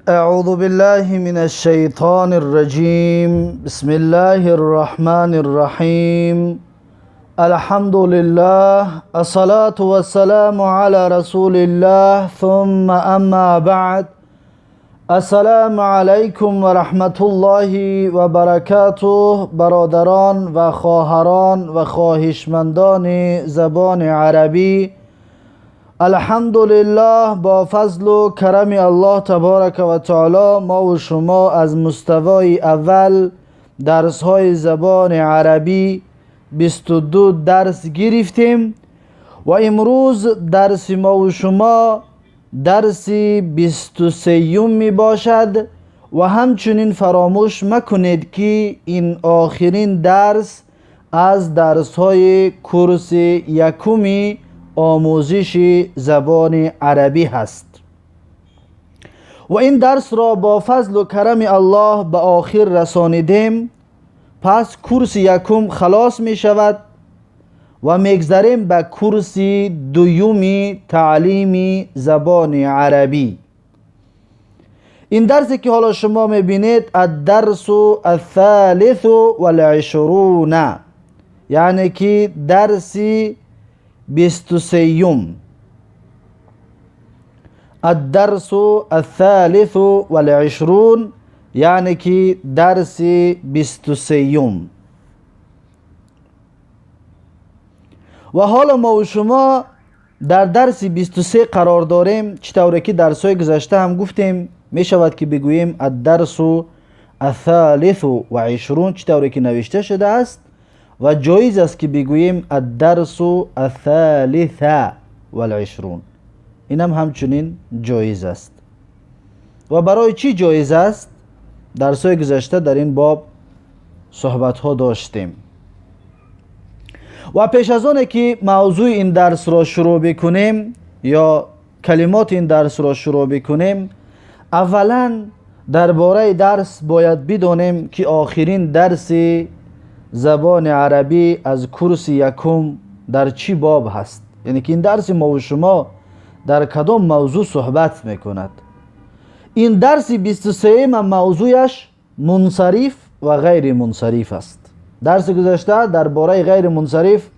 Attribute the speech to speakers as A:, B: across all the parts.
A: أعوذ بالله من الشيطان الرجيم. بسم الله الرحمن الرحيم. الحمد لله، الصلاة والسلام على رسول الله، ثم أما بعد. السلام علیکم و رحمت الله و برکاته. برادران و خواهران و خواهشمندان زبان عربی، الحمدلله با فضل و کرم الله تبارک و تعالی ما و شما از مستوای اول درس های زبان عربی 22 درس گرفتیم و امروز درس ما و شما درس 23 می باشد و همچنین فراموش مکنید که این آخرین درس از درس های کورس یکمی آموزش زبان عربی هست و این درس را با فضل و کرم الله به آخر رسانیدیم. پس کورس یکم خلاص می شود و میگذریم به کورس دویومی تعلیم زبان عربی. این درسی که حالا شما میبینید الدرس الثالث والعشرون، یعنی که درس 23. الدرس الثالث والعشرون یعنی که درس 23. و حالا ما و شما در درس 23 قرار داریم. چطوری که درس های گذشته هم گفتیم می شود که بگوییم الدرس الثالث و عشرون، چطوری که نوشته شده است، و جایز است که بگوییم الدرس الثالث والعشرون، اینم همچنین جایز است. و برای چی جایز است؟ درس های گذشته در این باب صحبت ها داشتیم. و پیش از آن که موضوع این درس را شروع بکنیم یا کلمات این درس را شروع بکنیم، اولا درباره درس باید بدانیم که آخرین درس زبان عربی از کورس یکم در چی باب هست، یعنی که این درس ما و شما در کدام موضوع صحبت میکند. این درس 23 موضوعش منصرف و غیر منصرف است. درس گذشته درباره غیر منصرف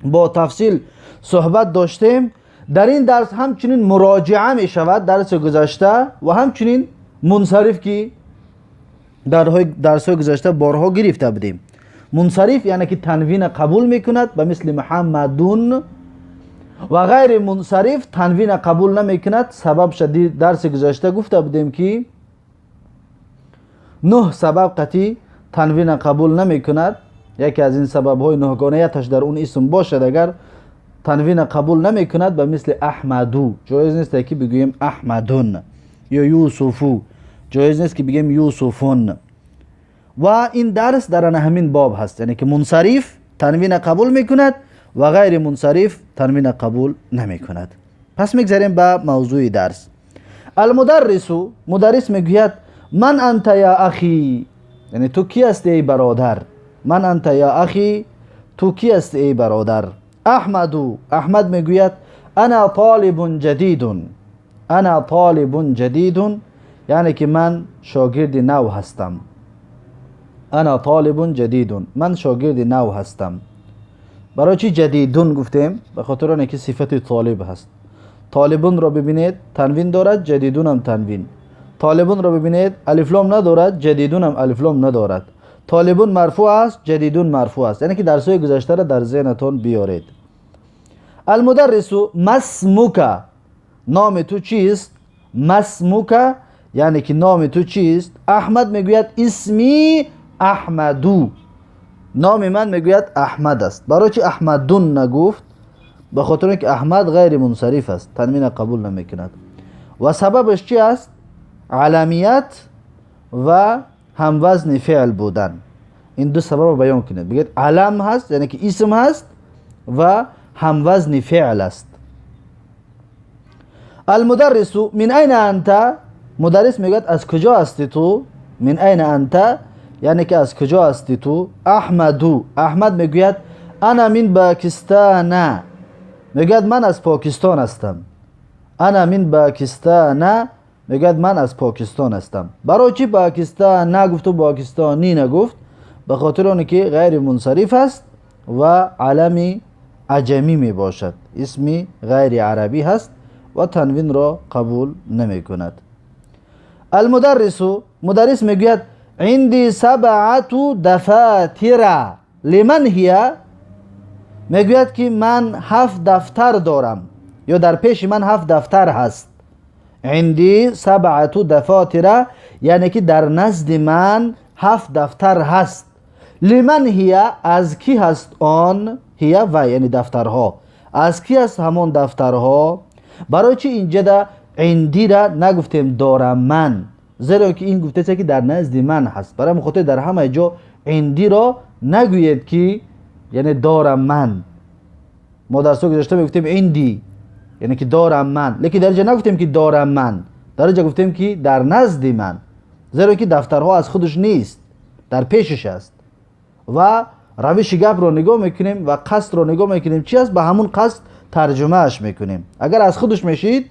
A: با تفصیل صحبت داشتیم. در این درس همچنین مراجعه می شود درس گذشته و همچنین منصرف که در درس های گذشته بارها گرفته بودیم. منصرف یعنی که تنوین قبول میکند به مثل محمدون، و غیر منصرف تنوین قبول نمیکند. سبب شدید درس گذشته گفته بودیم که 9 سبب قطعی تنوین قبول نمیکند. یکی از این سبب های نهگانه یتش در اون اسم باشد، اگر تنوین قبول نمیکند به مثل احمدو جایز نیست که بگوییم احمدون، یا یوسفو جایز نیست که بگیم یوسفون. و این درس در همین باب هست، یعنی که منصرف تنوین قبول میکند و غیر منصرف تنوین قبول نمیکند. پس میگذریم به موضوع درس. المدرس، مدرس میگوید من انت یا اخی، یعنی تو کی هستی ای برادر. من انت یا اخی، تو کی هستی ای برادر. احمدو، احمد میگوید انا طالب جدید. انا طالب جدید یعنی که من شاگرد نو هستم. انا طالب جدید، من شاگرد نو هستم. برای چی جدیدون گفتیم؟ به خاطر اینکه صفت طالب هست. طالبون را ببینید تنوین دارد، جدیدون هم تنوین. طالبون را ببینید الف لام ندارد، جدیدون هم الف لام ندارد. طالبون مرفوع است، جدیدون مرفوع است. یعنی که درس های گذشته را در ذهنتون بیارید. المدرس مسموک، نام تو چیست؟ مسموک یعنی که نام تو چیست؟ احمد میگوید اسمی احمدو، نام من میگوید احمد است. برای چی احمدون نگفت؟ به خاطر اینکه احمد غیر منصرف است، تنوین قبول نمیکند. و سببش چی است؟ علمیت و هموزن فعل بودن. این دو سبب رو بیان کنید. بگید علم هست یعنی که اسم هست و هموزن فعل است. المدرس من این انت، مدرس میگوید از کجا هستی تو؟ من این انت یعنی که از کجا هستی تو؟ احمدو، احمد میگوید انا من پاکستان، میگوید من از پاکستان هستم. انا من پاکستان Мегӯяд ман аз Покистон ҳастам. Барои чӣ Покистон нагуфту покистонӣ нагуфт? Ба хотири оне ки ғайри мунсариф аст ва алами аҷамӣ мебошад, исми ғайри арабӣ ҳаст ва танвинро қабул намекунад. Алмударрису, мударрис мегӯяд عندي سبعة دفاتر لمن هي. мегӯяд ки ман 7 дафтар дорам ё дар пеши ман 7 дафтар ҳаст. عندي سبعة دفاتر яъне ки дар назди ман 7 дафтар ҳаст. لمن هي аз кӣ ҳаст он? هي ва яъне дафтарҳо, аз кӣ ҳаст ҳамон дафтарҳо? Барои чӣ инҷада عندира нагуфтем дорам ман? Зеро ки ин гуфтааст ки дар назди ман ҳаст. Барои ҳамин хотир дар ҳамаи ҷо عندиро нагӯед ки яъне дорам ман. Мо дар сура гузашта мегуфтем عندي яъне ки дорам ман, лекин дар инҷа нагуфтем ки дорам ман, дар инҷа гуфтем ки дар назди ман, зеро ки дафтарҳо аз худаш нест, дар пешаш аст. Ва равиши гапро нигоҳ мекунем ва қасдро нигоҳ мекунем чи аст, ба ҳамун қасд тарҷумааш мекунем. Агар аз худаш мешид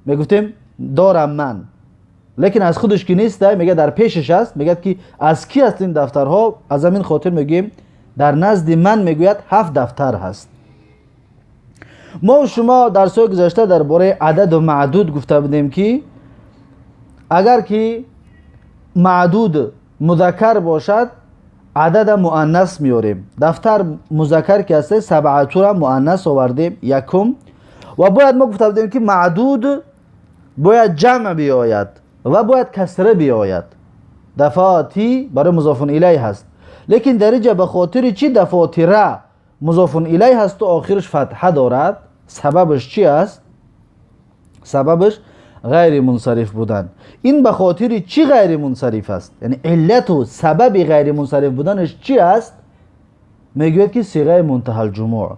A: мегуфтем дорам ман, лекин аз худаш ки нест, мегӯяд дар пешаш аст, мегӯяд ки аз кӣ аст ин дафтарҳо? Аз ҳамин хотир мегӯем дар назди ман мегӯяд 7 дафтар ҳаст. Мо шумо дарсҳои гузашта дар бораи ададу маъдуд гуфта будем ки агар ки маъдуд музаккар бошад адада муаннас меорем. Дафтар музаккар ки ҳаст сабъатура муаннас овардем якум. Ва бояд мо гуфта будем ки маъдуд бояд ҷамъ биёяд ва бояд касра биёяд. Дафоти барои музофун илай ҳаст, лекин дар инҷа ба хотири чӣ дафотира музофун илай ҳасту охираш фатҳа дорад? Сабабаш чи аст? Сабабаш ғайри мунсариф будан. Ин ба хотири чӣ ғайри мунсариф аст? Яъне иллату сабаби ғайри мунсариф буданаш чи аст? Мегӯяд ки сиғаи мунтаҳалҷумӯъ,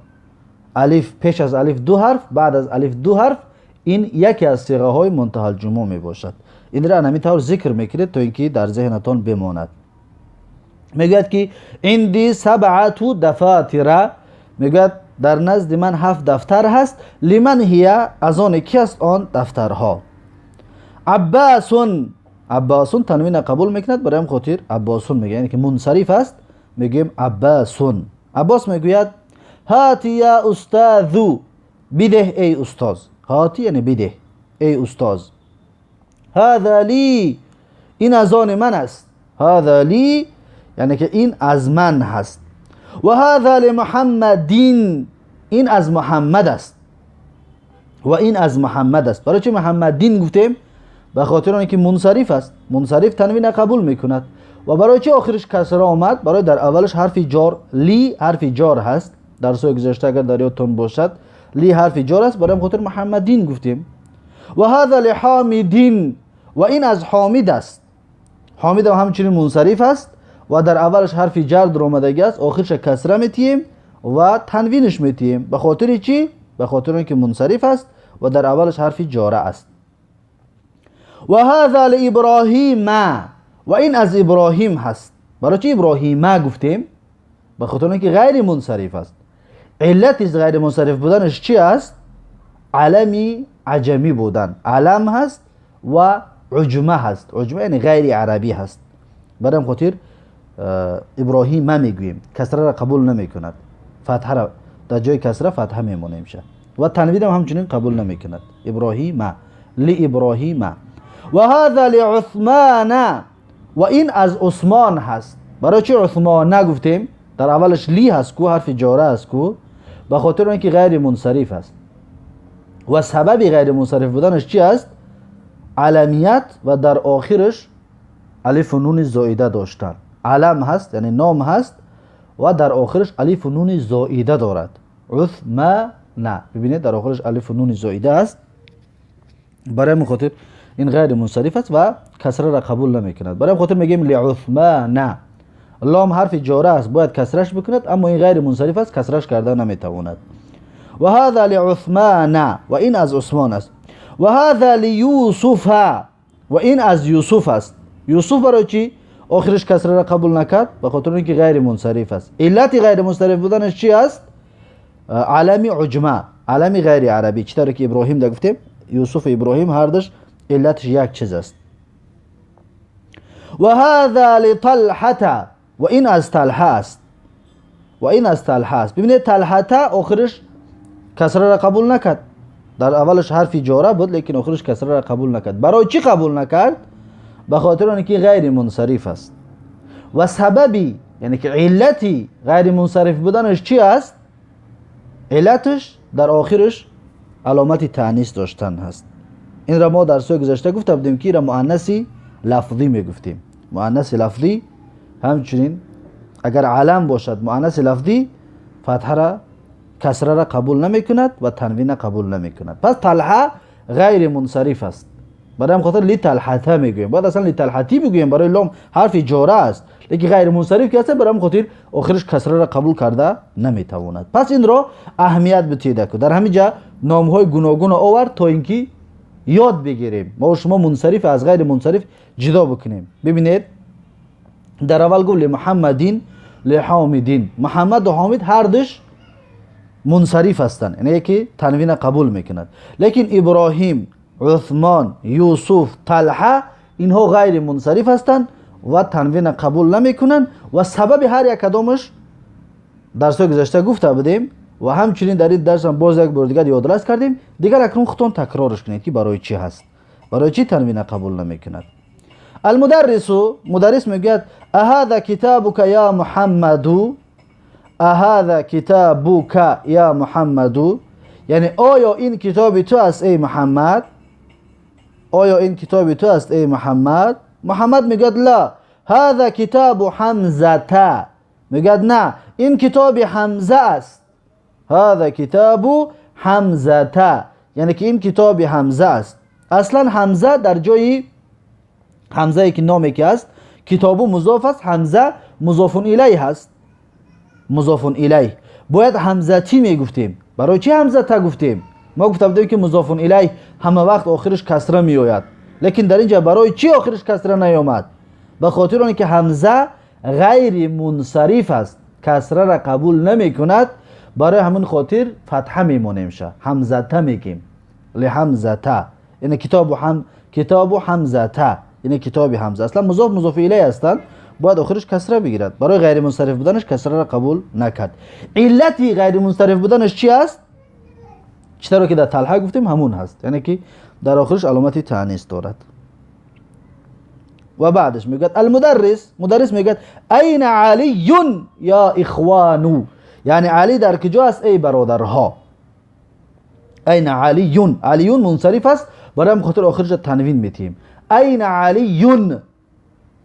A: алиф пеш аз алиф 2 ҳарф, баъд аз алиф 2 ҳарф, ин яке аз сиғаҳои мунтаҳалҷумӯъ мебошад. Инро ҳамин тавр зикр мекунед то ин ки дар зеҳнатон бимонад. Мегӯяд ки عندي سبعة دفاتر, мегӯяд дар назди ман 7 дафтар ҳаст. لمن هي аз оне ки аст он дафтарҳо? Аббасун, Аббасун танвина қабул мекунад, барои ҳам хотир Аббасун мегӯяд, яъне ки мунсариф аст, мегӯем Аббасун. Аббос мегӯяд هات يا أستاذ, бидеҳ эй устоз. هات яъне бидеҳ эй устоз. هذا لي, ин аз они ман аст. هذا لي яъне ки ин аз ман ҳаст. Ва هذا لمحمد, ин аз Муҳаммад аст. Ва ин аз Муҳаммад аст. Барои чӣ Муҳаммадин гуфтем? Ба хотири оне ки мунсариф аст. Мунсариф танвина қабул мекунад. Ва барои чӣ охириш касра омад? Барои дар аввалаш ҳарфи ҷор, ли ҳарфи ҷор ҳаст. Дарсҳои гузашта агар дар ёдтон бошад, ли ҳарфи ҷор аст, барои хотир Муҳаммадин гуфтем. Ва هذا لحامد, ва ин аз Ҳомид аст. Ҳомид ҳам ҳамчунин мунсариф аст ва дар аввалаш ҳарфи ҷар даромадагӣ аст, охирша касра метиҳем ва танвинаш метиҳем. Ба хотири чӣ? Ба хотири он ки мунсариф аст ва дар аввалаш ҳарфи ҷора аст. Ва هذا لإبراهيم, ва ин аз Иброҳим ҳаст. Барои чӣ Иброҳима гуфтем? Ба хотири он ки ғайри мунсариф аст. Иллати ғайри мунсариф буданаш чӣ аст? Алами аҷамӣ будан. Алам ҳаст ва уҷма ҳаст. Уҷма яъне ғайри арабӣ ҳаст. Барои ҳам хотир Иброҳима мегӯем, касраро қабул намекунад, фатҳаро дар ҷои касра фатҳа мемонем ша. Ва танвинам ҳамчунин қабул намекунад. Иброҳима, лииброҳима. Ва ҳаза лиусмана, ва ин аз Усмон ҳаст. Барои чӣ Усмона гуфтем? Дар аввалаш ли ҳаст ку, ҳарфи ҷора аст ку, ба хотири он ки ғайри мунсариф аст. Ва сабаби ғайри мунсариф буданаш чи аст? Аламият ва дар охираш алифу нуни зоида доштан. Алам ҳаст, яъне ном ҳаст ва дар охираш алифу нуни зоида дорад. Усмана, бибинед, дар охираш алифу нуни зоида аст. Барои ҳамин хотир ин ғайри мунсариф аст ва касраро қабул намекунад. Барои ҳамин хотир мегӯем лиусмана. Лом ҳарфи ҷора аст, бояд касраш бикунад, аммо ин ғайри мунсариф аст, касраш карда наметавонад. Ва ҳаза лиусмана, ва ин аз Усмон аст. Ва ҳаза лиюсуфа, ва ин аз Юсуф аст. Юсуф барои чӣ охираш касраро қабул накард? Ба хотири он ки ғайри мунсариф аст. Иллати ғайри мунсариф буданаш чи аст? Алами уҷма, алами ғайри арабӣ. Чӣ тавре ки Иброҳим да гуфтем, Юсуфу Иброҳим ҳардаш علتش یک چیز است. و هذا لطلحة، و این از طلحه است. و این از طلحه است. ببینید طلحة آخرش کسره را قبول نکرد، در اولش حرف جاره بود لیکن آخرش کسره را قبول نکرد. برای چی قبول نکرد؟ به خاطر آنکه غیر منصرف است. و سببی یعنی که علتی غیر منصرف بودنش چی است؟ علتش در آخرش علامت تأنیث داشتن هست. این را ما در سوی گذشته گفته بودیم که را مؤنث لفظی میگفتیم. مؤنث لفظی همچنین اگر علم باشد مؤنث لفظی فتحه را کسره را قبول نمیکند و تنوین قبول نمیکند. پس طلحه غیر منصرف است. برای هم خاطر لطلحته میگوییم. باید اصلا لطلحتی بگوییم، برای لام حرف جاره است، لیکن غیر منصرف که است برای هم خاطر آخرش کسره را قبول کرده نمیتواند. پس این را اهمیت بدید که در همین جا نامهای گوناگون آورد تا اینکه یاد بگیریم ما و شما منصرف از غیر منصرف جدا بکنیم. ببینید در اول گفت لمحمدین لحامدین، محمد و حامد هر دوش منصرف هستند، یعنی یکی تنوین قبول میکند. لیکن ابراهیم، عثمان، یوسف، طلحه اینها غیر منصرف هستند و تنوین قبول نمیکنند و سبب هر یک کدامش درس گذشته گفته بودیم و همچنین در این درس هم باز یک بار دیگر یادرس کردیم. دیگر اکنون خودتون تکرارش کنید که برای چی هست، برای چی تنوین قبول نمیکند. المدرس، مدرس میگوید اهذا کتابک یا محمد، اهذا کتابک یا محمد، یعنی آیا این کتاب تو است ای محمد؟ آیا این کتاب تو است ای محمد؟ محمد میگوید لا، هذا کتاب حمزه، میگوید نه این کتاب حمزه است. هذا کتاب حمزه، یعنی که این کتاب حمزه است. اصلا حمزه در جای حمزه که نامی که است کتابو مضاف است، حمزه مضاف الیه هست، مضاف الیه. باید حمزتی میگفتیم. برای چی حمزه تا گفتیم؟ ما گفته بودیم که مضاف الیه همه وقت آخرش کسره میآید، لیکن در اینجا برای چی آخرش کسره نیامد؟ به خاطر آنکه حمزه غیر منصرف است، کسره را قبول نمیکند. برای همون خاطر فتحه میمونیم شه، حمزه تا میگیم، لحمزه تا، یعنی کتاب هم کتاب حمزه تا، یعنی کتاب حمزه. اصلا مضاف مضاف الیه هستند، باید آخرش کسره بگیرد. برای غیر منصرف بودنش کسره را قبول نکرد. علتی غیر منصرف بودنش چی است؟ چطور که در طلحه گفتیم همون هست، یعنی که در آخرش علامت تأنیث دارد. و بعدش میگوید المدرس، مدرس میگوید این علی یا اخوانو، یعنی علی در کجا است ای برادرها؟ این علی، علی منصرف است، برای هم خاطر آخرش تنوین میتیم. این علی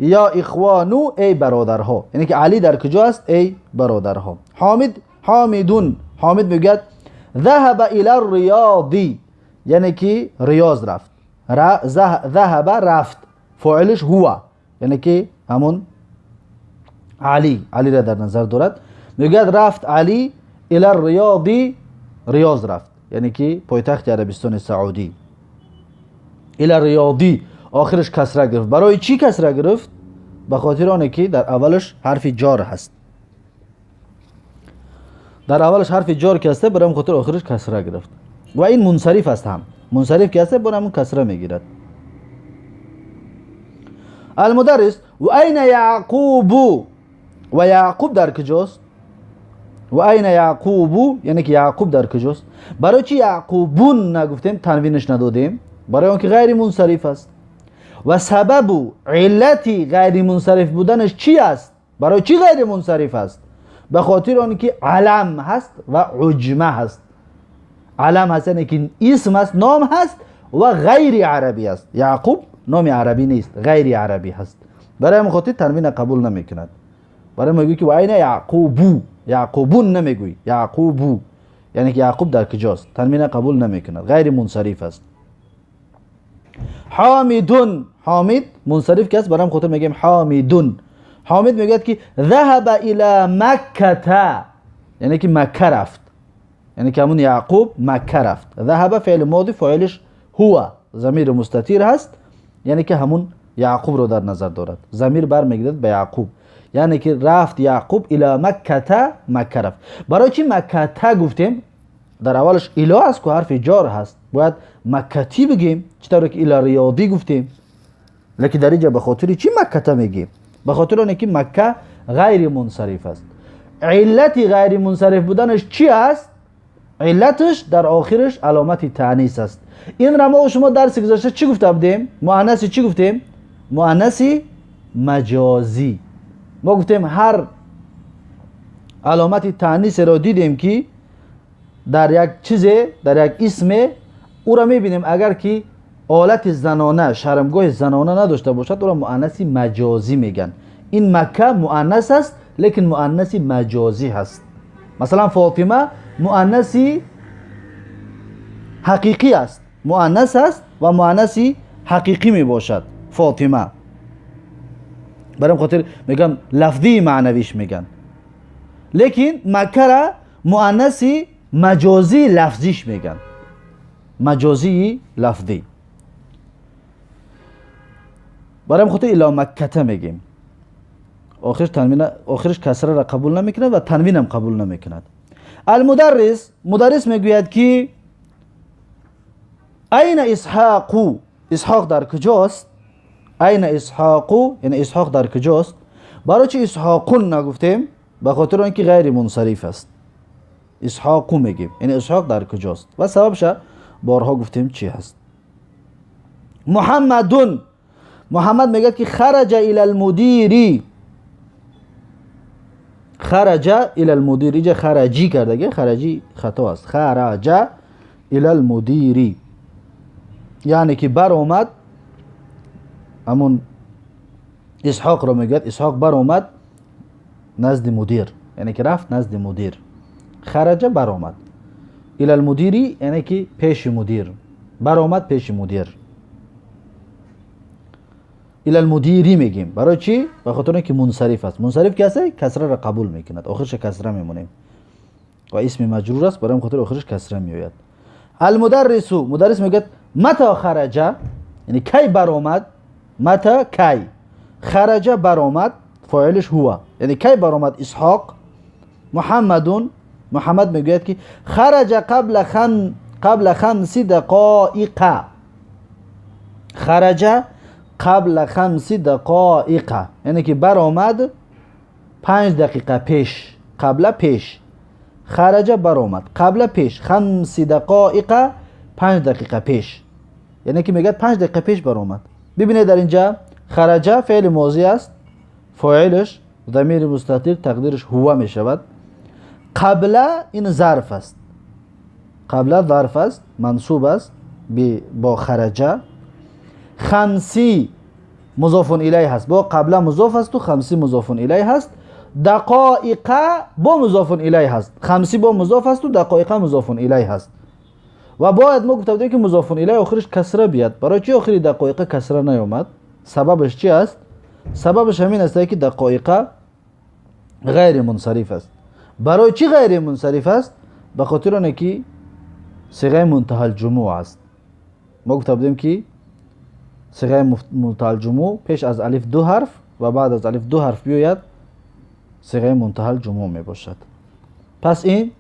A: یا اخوانو ای برادرها، یعنی که علی در کجا است ای برادرها. حامد، حامدون، حامد میگوید ذهب الى الرياض، یعنی که ریاض رفت. ذهب رفت، فاعلش هو، یعنی که همون علی، علی را در نظر دارد. میگوید رفت علی الى الرياض، ریاض رفت، یعنی که پایتخت عربستان سعودی. الى الرياض آخرش کسره گرفت. برای چی کسره گرفت؟ به خاطر آنه که در اولش حرف جار هست، در اولش حرف جار که هست برای خاطر آخرش کسره گرفت. و این منصرف است، هم منصرف که هست برای همون کسره میگیرد. المدرس و این یعقوب، و یعقوب در کجاست؟ و این یعقوب، یعنی که یعقوب در کجاست؟ برای چی یعقوبون نگفتیم، تنوینش ندادیم؟ برای آنکه غیر منصرف است. و سبب علتی غیر منصرف بودنش چی است؟ برای چی غیر منصرف است؟ به خاطر آنکه علم هست و عجمه هست. علم هست یعنی که اسم است، نام هست و غیر عربی است. یعقوب نام عربی نیست، غیر عربی هست. برای همین خاطر تنوین قبول نمیکند. برای میگویی که و عین یعقوبو، یعقوبون نمیگویی، یعقوبو، یعنی که یعقوب در کجاست؟ تنوین قبول نمیکند، غیر منصرف است. حامدون، حامد منصرف که است، برای خاطر میگیم حامدون. حامد میگوید که ذهب الى مکه، یعنی که مکه رفت، یعنی که همون یعقوب مکه رفت. ذهب فعل ماضی، فاعلش هو، ضمیر مستتر هست، یعنی که همون یعقوب رو در نظر دارد، ضمیر برمیگردد به یعقوب، یعنی که رفت یعقوب الى مکه، مکه رفت. برای چی مکه گفتیم؟ در اولش الی است که حرف جار هست، باید مکتی بگیم، چطور که الی ریاضی گفتیم، لیکن در اینجا به خاطر چی مکه میگیم؟ به خاطر اینکه مکه غیر منصرف است. علت غیر منصرف بودنش چی است؟ علتش در آخرش علامت تانیث است. این را ما و شما درس گذشته چی گفته بودیم؟ مؤنث چی گفتیم؟ مؤنث مجازی. ما گفتیم هر علامت تانیث را دیدیم که در یک چیز، در یک اسم، او را میبینیم اگر که آلت زنانه، شرمگاه زنانه نداشته باشد، او را مؤنث مجازی میگن. این مکه مؤنث است لیکن مؤنث مجازی هست. مثلا فاطمه مؤنث حقیقی است، مؤنث است و مؤنث حقیقی می باشد فاطمه. برای خاطر میگم لفظی معنویش میگن، لیکن مکه را مؤنث مجازی لفظیش میگن، مجازی لفظی. برای خاطر الی مکه میگیم. آخرش تنوین، آخرش کسره را قبول نمیکند و تنوین هم قبول نمیکند. المدرس، مدرس میگوید که این اسحاق، اسحاق در کجاست؟ این اسحاق، یعنی اسحاق در کجاست؟ برای چی اسحاقون نگفتیم؟ به خاطر اینکه غیر منصرف است. اسحاقو میگیم، یعنی اسحاق در کجاست؟ و سببش بارها گفتیم چی هست. محمدون، محمد میگه که خرج الی المدیری، خرج الی المدیر، اینجا خرجی کرده، خرجی خطا است. خرج الی المدیری یعنی که بر اومد، همون اسحاق رو میگه، اسحاق بر اومد نزد مدیر، یعنی که رفت نزد مدیر. خرج بر اومد، الی المدیری یعنی که پیش مدیر، بر اومد پیش مدیر. الی المدیری میگیم برای چی؟ به خاطر اینکه منصرف است. منصرف که است کسره را قبول میکند، آخرش کسره میمونیم و اسم مجرور است، برای خاطر آخرش کسره میآید. المدرس، مدرس میگه متى خرج، یعنی کی برآمد. متى کی، خرج برآمد، فاعلش هو، یعنی کی برآمد اسحاق. محمدون، محمد میگوید که خرج قبل خمس دقائق، خرج قبل 5 دقایق یعنی که برآمد 5 دقیقه پیش. قبل پیش، خرج برآمد، قبل پیش، 5 دقایق 5 دقیقه پیش، یعنی که میگه 5 دقیقه پیش برآمد. ببینید در اینجا خرج فعل ماضی است، فاعلش ضمیر مستتر، تقدیرش هو می شود. قبل این ظرف است، قبل ظرف است، منصوب است با خرج. خمسی مضاف الیه هست، با قبل مضاف است و خمسی مضاف الیه هست. دقایق با مضاف الیه هست، خمسی با مضاف است و دقایق مضاف الیه هست. و باید ما گفته بودیم که مضاف الیه آخرش کسره بیاد. برای چی آخری دقایق کسره نیامد؟ سببش چی است؟ سببش همین است که دقایق غیر منصرف است. برای چی غیر منصرف است؟ به خاطر آنکه صیغه منتهی الجموع است. ما گفته بودیم که صیغه منتهی الجموع پیش از الف 2 حرف و بعد از الف 2 حرف بیاید صیغه منتهی الجموع می باشد. پس این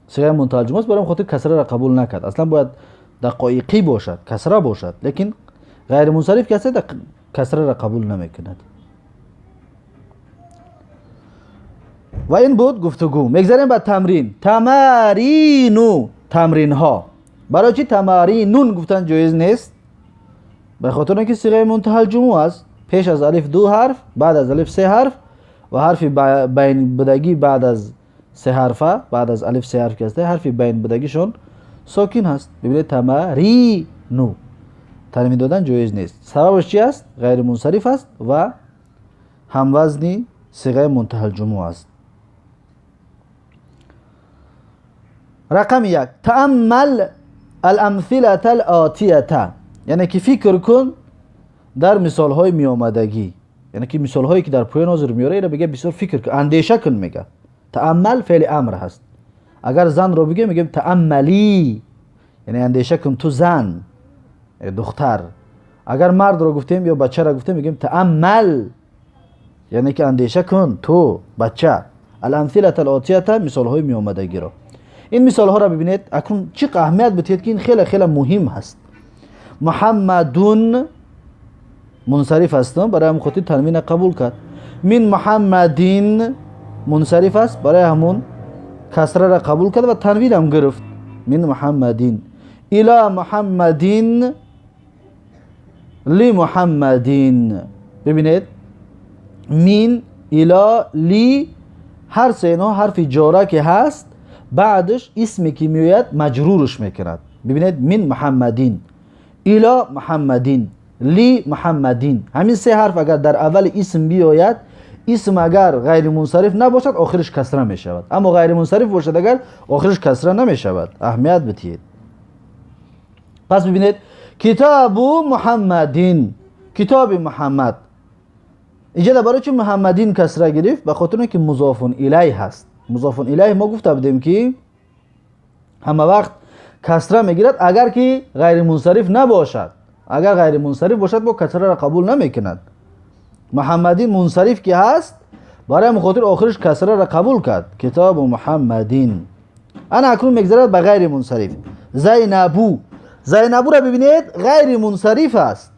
A: صیغه منتهی الجموع است، برای خاطر کسره را قبول نکرد. اصلا باید دقایقی باشد، کسره باشد، لیکن غیر منصرف کسره کسره را قبول نمی کند. و این بود گفتگو. میگذریم به تمرین. تمارینو، تمرین ها. برای چی تمارینون گفتن جایز نیست؟ به خاطر اینکه صیغه منتهی الجموع است، پیش از الف 2 حرف، بعد از الف 3 حرف و حرف بین بدگی بعد از 3 حرفه، بعد از الف 3 حرف که است، حرف بین بدگیشون ساکن هست. ببینید تمارینو تنوین دادن جایز نیست. سببش چی است؟ غیر منصرف است و هموزنی صیغه منتهی الجموع است. رقم 1، تأمل الامثله الآتیه، یعنی که فکر کن در مثال های میامدگی، یعنی که مثال هایی که در پایان حاضر میاره اینا بگه بسیار فکر کن، اندیشه کن. میگه تأمل فعل امر هست. اگر زن رو بگه میگیم تأملی، یعنی اندیشه کن تو زن، دختر. اگر مرد رو گفتیم یا بچه رو گفتیم میگیم تأمل، یعنی که اندیشه کن تو بچه. الامثله الآتیه، مثال های میامدگی رو. ин мисолҳоро бибинед. Акнун чӣ аҳамият бидиҳед, ки ин хеле хеле муҳим ҳаст. Муҳаммадун мунсариф аст, барои ҳамин хотир танвина қабул кард. Мин муҳаммадин мунсариф аст, барои ҳамун касрара қабул кард ва танвинам гирифт. Мин муҳаммадин, ила муҳаммадин, ли муҳаммадин. Бибинед, мин, ила, ли, ҳар се инҳо ҳарфи ҷора ки ҳаст, баъдаш исме ки меояд, маҷрурш мекунад. Бибинед, мин муҳаммадин, ила муҳаммадин, ли муҳаммадин. Ҳамин се ҳарф агар дар аввали исм биёяд, исм агар ғайримунсариф набошад, охириш касра мешавад. Аммо ғайримунсариф бошад агар, охириш касра намешавад. Аҳамият бидиҳед. Пас бибинед, китобу муҳаммадин, китоби муҳаммад. Инҷа барои чи муҳаммадин касра гирифт? Ба хотир он ки музофун илайҳ ҳаст. Музофун илайҳ мо гуфта будем, ки ҳама вақт касра мегирад, агар ки ғайримунсариф набошад. Агар ғайримунсариф бошад, бо касраро қабул намекунад. Муҳаммадин мунсариф ки ҳаст, барои ҳамин хотир охириш касраро қабул кард. Китобу муҳаммадин. Ана акнун мегзарад ба ғайри мунсариф. Зайнабу. Зайнабуро бибинед, ғайри мунсариф аст,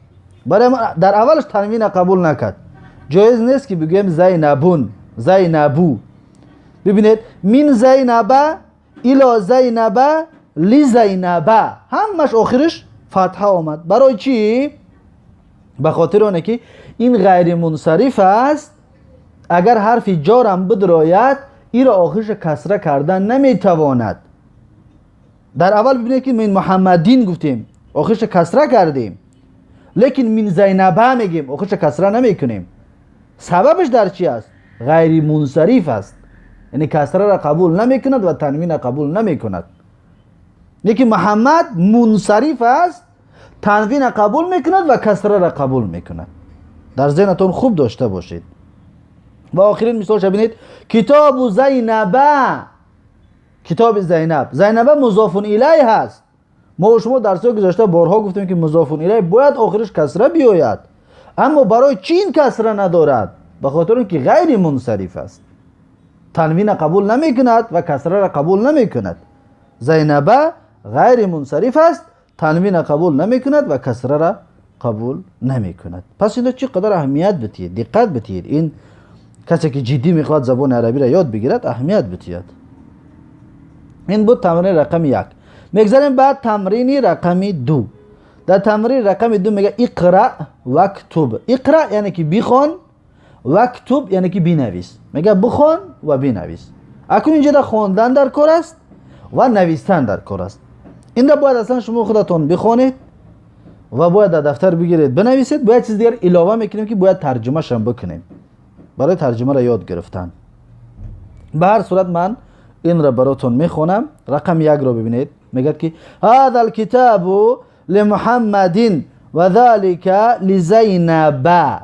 A: барои дар аввалаш танвина қабул накард. Ҷоиз нест, ки бигӯем зайнабун, зайнабу. Бибинед, мин зайнаба, ило зайнаба, ли зайнаба, ҳамаш охириш фатҳа омад. Барои чӣ? Ба хотири оне ки ин ғайримунсариф аст. Агар ҳарфи ҷорам бидрояд, иро охириша касра кардан наметавонад. Дар аввал бибинед, ки мин муҳаммадин гуфтем, охириша касра кардем, лекин мин зайнаба мегем, охириша касра намекунем. Сабабаш дар чи аст? Ғайримунсариф аст, яъне касраро қабул намекунад ва танвина қабул намекунад. Лекин муҳаммад мунсариф аст, танвина қабул мекунад ва касраро қабул мекунад. Дар зеҳнатон хуб дошта бошед. Ва охирин мисолша бинед: китобу зайнаба, китоби зайнаб. Зайнаба музофун илайҳ ҳаст. Мо шумо дарсҳои гузашта борҳо гуфтем, ки музофун илайҳ бояд охириш касра биёяд. Аммо барои чӣ ин касра надорад? Ба хотир он ки ғайри мунсариф аст, танвина қабул намекунад ва касраро қабул намекунад. Зайнаба ғайри мунсариф аст, танвина қабул намекунад ва касраро қабул намекунад. Пас инро чӣ қадар аҳамият бидиҳед, диққат бидиҳед. Ин касе ки ҷиддӣ мехоҳад забони арабиро ёд бигирад, аҳамият бидиҳад. Ин буд тамрини рақами як. Мегзарем ба тамрини рақами ду. Дар тамрини рақами ду мега: иқра вактуб. Иқра яъне ки бихон, вактуб яъне ки бинавис. Мега бихон ва бинавис. Акнун инҷода хондан дар кор аст ва навистан дар кор аст. Инро бояд аслан шумо худатон бихонед ва бояд дар дафтар бигиред, бинависед. Бояд чиз дигар илова мекунем, ки бояд тарҷумашам бикунем, барои тарҷумаро ёд гирифтан. Ба ҳар сурат, ман инро баротон мехонам. Рақами якро бибинед, мегӯяд, ки ҳаза алкитобу лимуҳаммадин ва залика лизайнаба.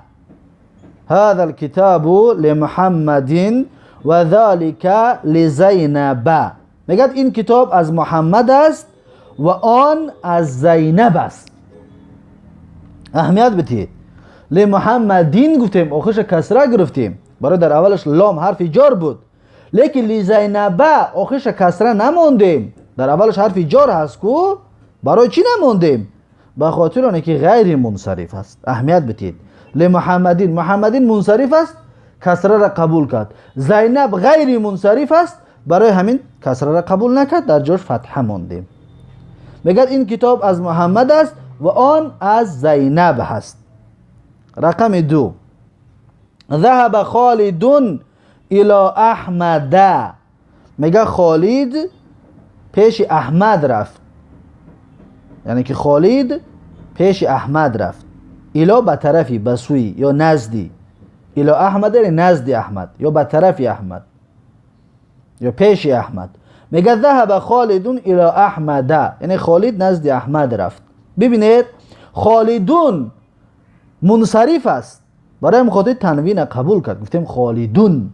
A: Ҳаза алкитобу лимуҳаммадин ва залика лизайнаба. Мегӯяд, ин китоб аз муҳаммад аст ва он аз зайнаб аст. Аҳамият бидиҳед, лимуҳаммадин гуфтем, охириша касра гирифтем, барои дар аввалаш лом ҳарфи ҷор буд. Лекин лизайнаба охириша касра намондем, дар аввалаш ҳарфи ҷор ҳаст ку. Барои чӣ намондем? Ба хотири оне ки ғайри мунсариф аст. Аҳамият бидиҳед, лимуҳаммадин, муҳаммадин мунсариф аст, касраро қабул кард. Зайнаб ғайри мунсариф аст, барои ҳамин касраро қабул накард, дар ҷош фатҳа мондем. Мегӯяд, ин китоб аз муҳаммад аст ва он аз зайнаб ҳаст. Рақами ду: ذهب خالدун ило аҳмада. Мега, холид пеши аҳмад рафт, яъне ки холид пеши аҳмад рафт. Ило ба тарафи, ба сӯи ё назди. Ило аҳмад яъне назди аҳмад ё ба тарафи аҳмад ё пеши аҳмад. Мега: ذهب خالدун ило аҳмада, яъне холид назди аҳмад рафт. Бибинед, холидун мунсариф аст, барои ҳамин хотир танвина қабул кард, гуфтем холидун.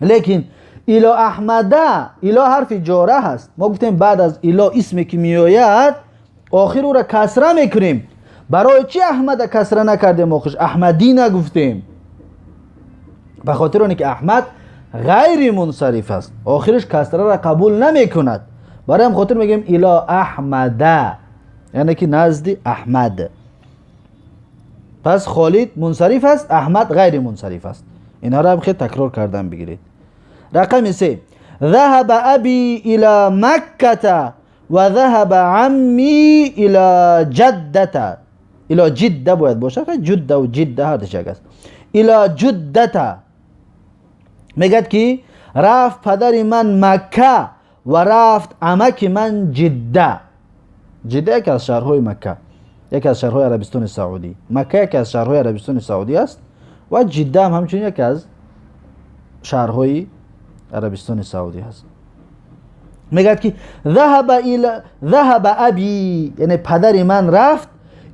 A: Лекин ило аҳмада, ило ҳарфи ҷора ҳаст. Мо гуфтем, баъд аз ило исме ки меояд, охир ӯро касра мекунем. Барои чӣ аҳмада касра накардем, охирш аҳмадӣ нагуфтем? Ба хотири оне ки аҳмад ғайри мунсариф аст, охираш касраро қабул намекунад. Барои ҳам хотир мегӯем ило Аҳмада, яъне ки назди Аҳмад. Пас Холид мунсариф аст, Аҳмад ғайри мунсариф аст. Инҳоро ҳам хеле такрор кардан бигиред. Рақами се: ذهب أبي إلى مكة وذهب عمي إلى جدة. إلى جدة باید باشه، جده و جده هر دو یک است. إلى جدة میگد که رفت پدر من مکه و رفت عمک من جده. جده یکی از شهرهای مکه، یکی از شهرهای عربستان سعودی. مکه یکی از شهرهای عربستان سعودی است و جده هم همچنین یکی از شهرهای عربستان سعودی هست. میگد که ذهب ابی، یعنی پدر من رفت،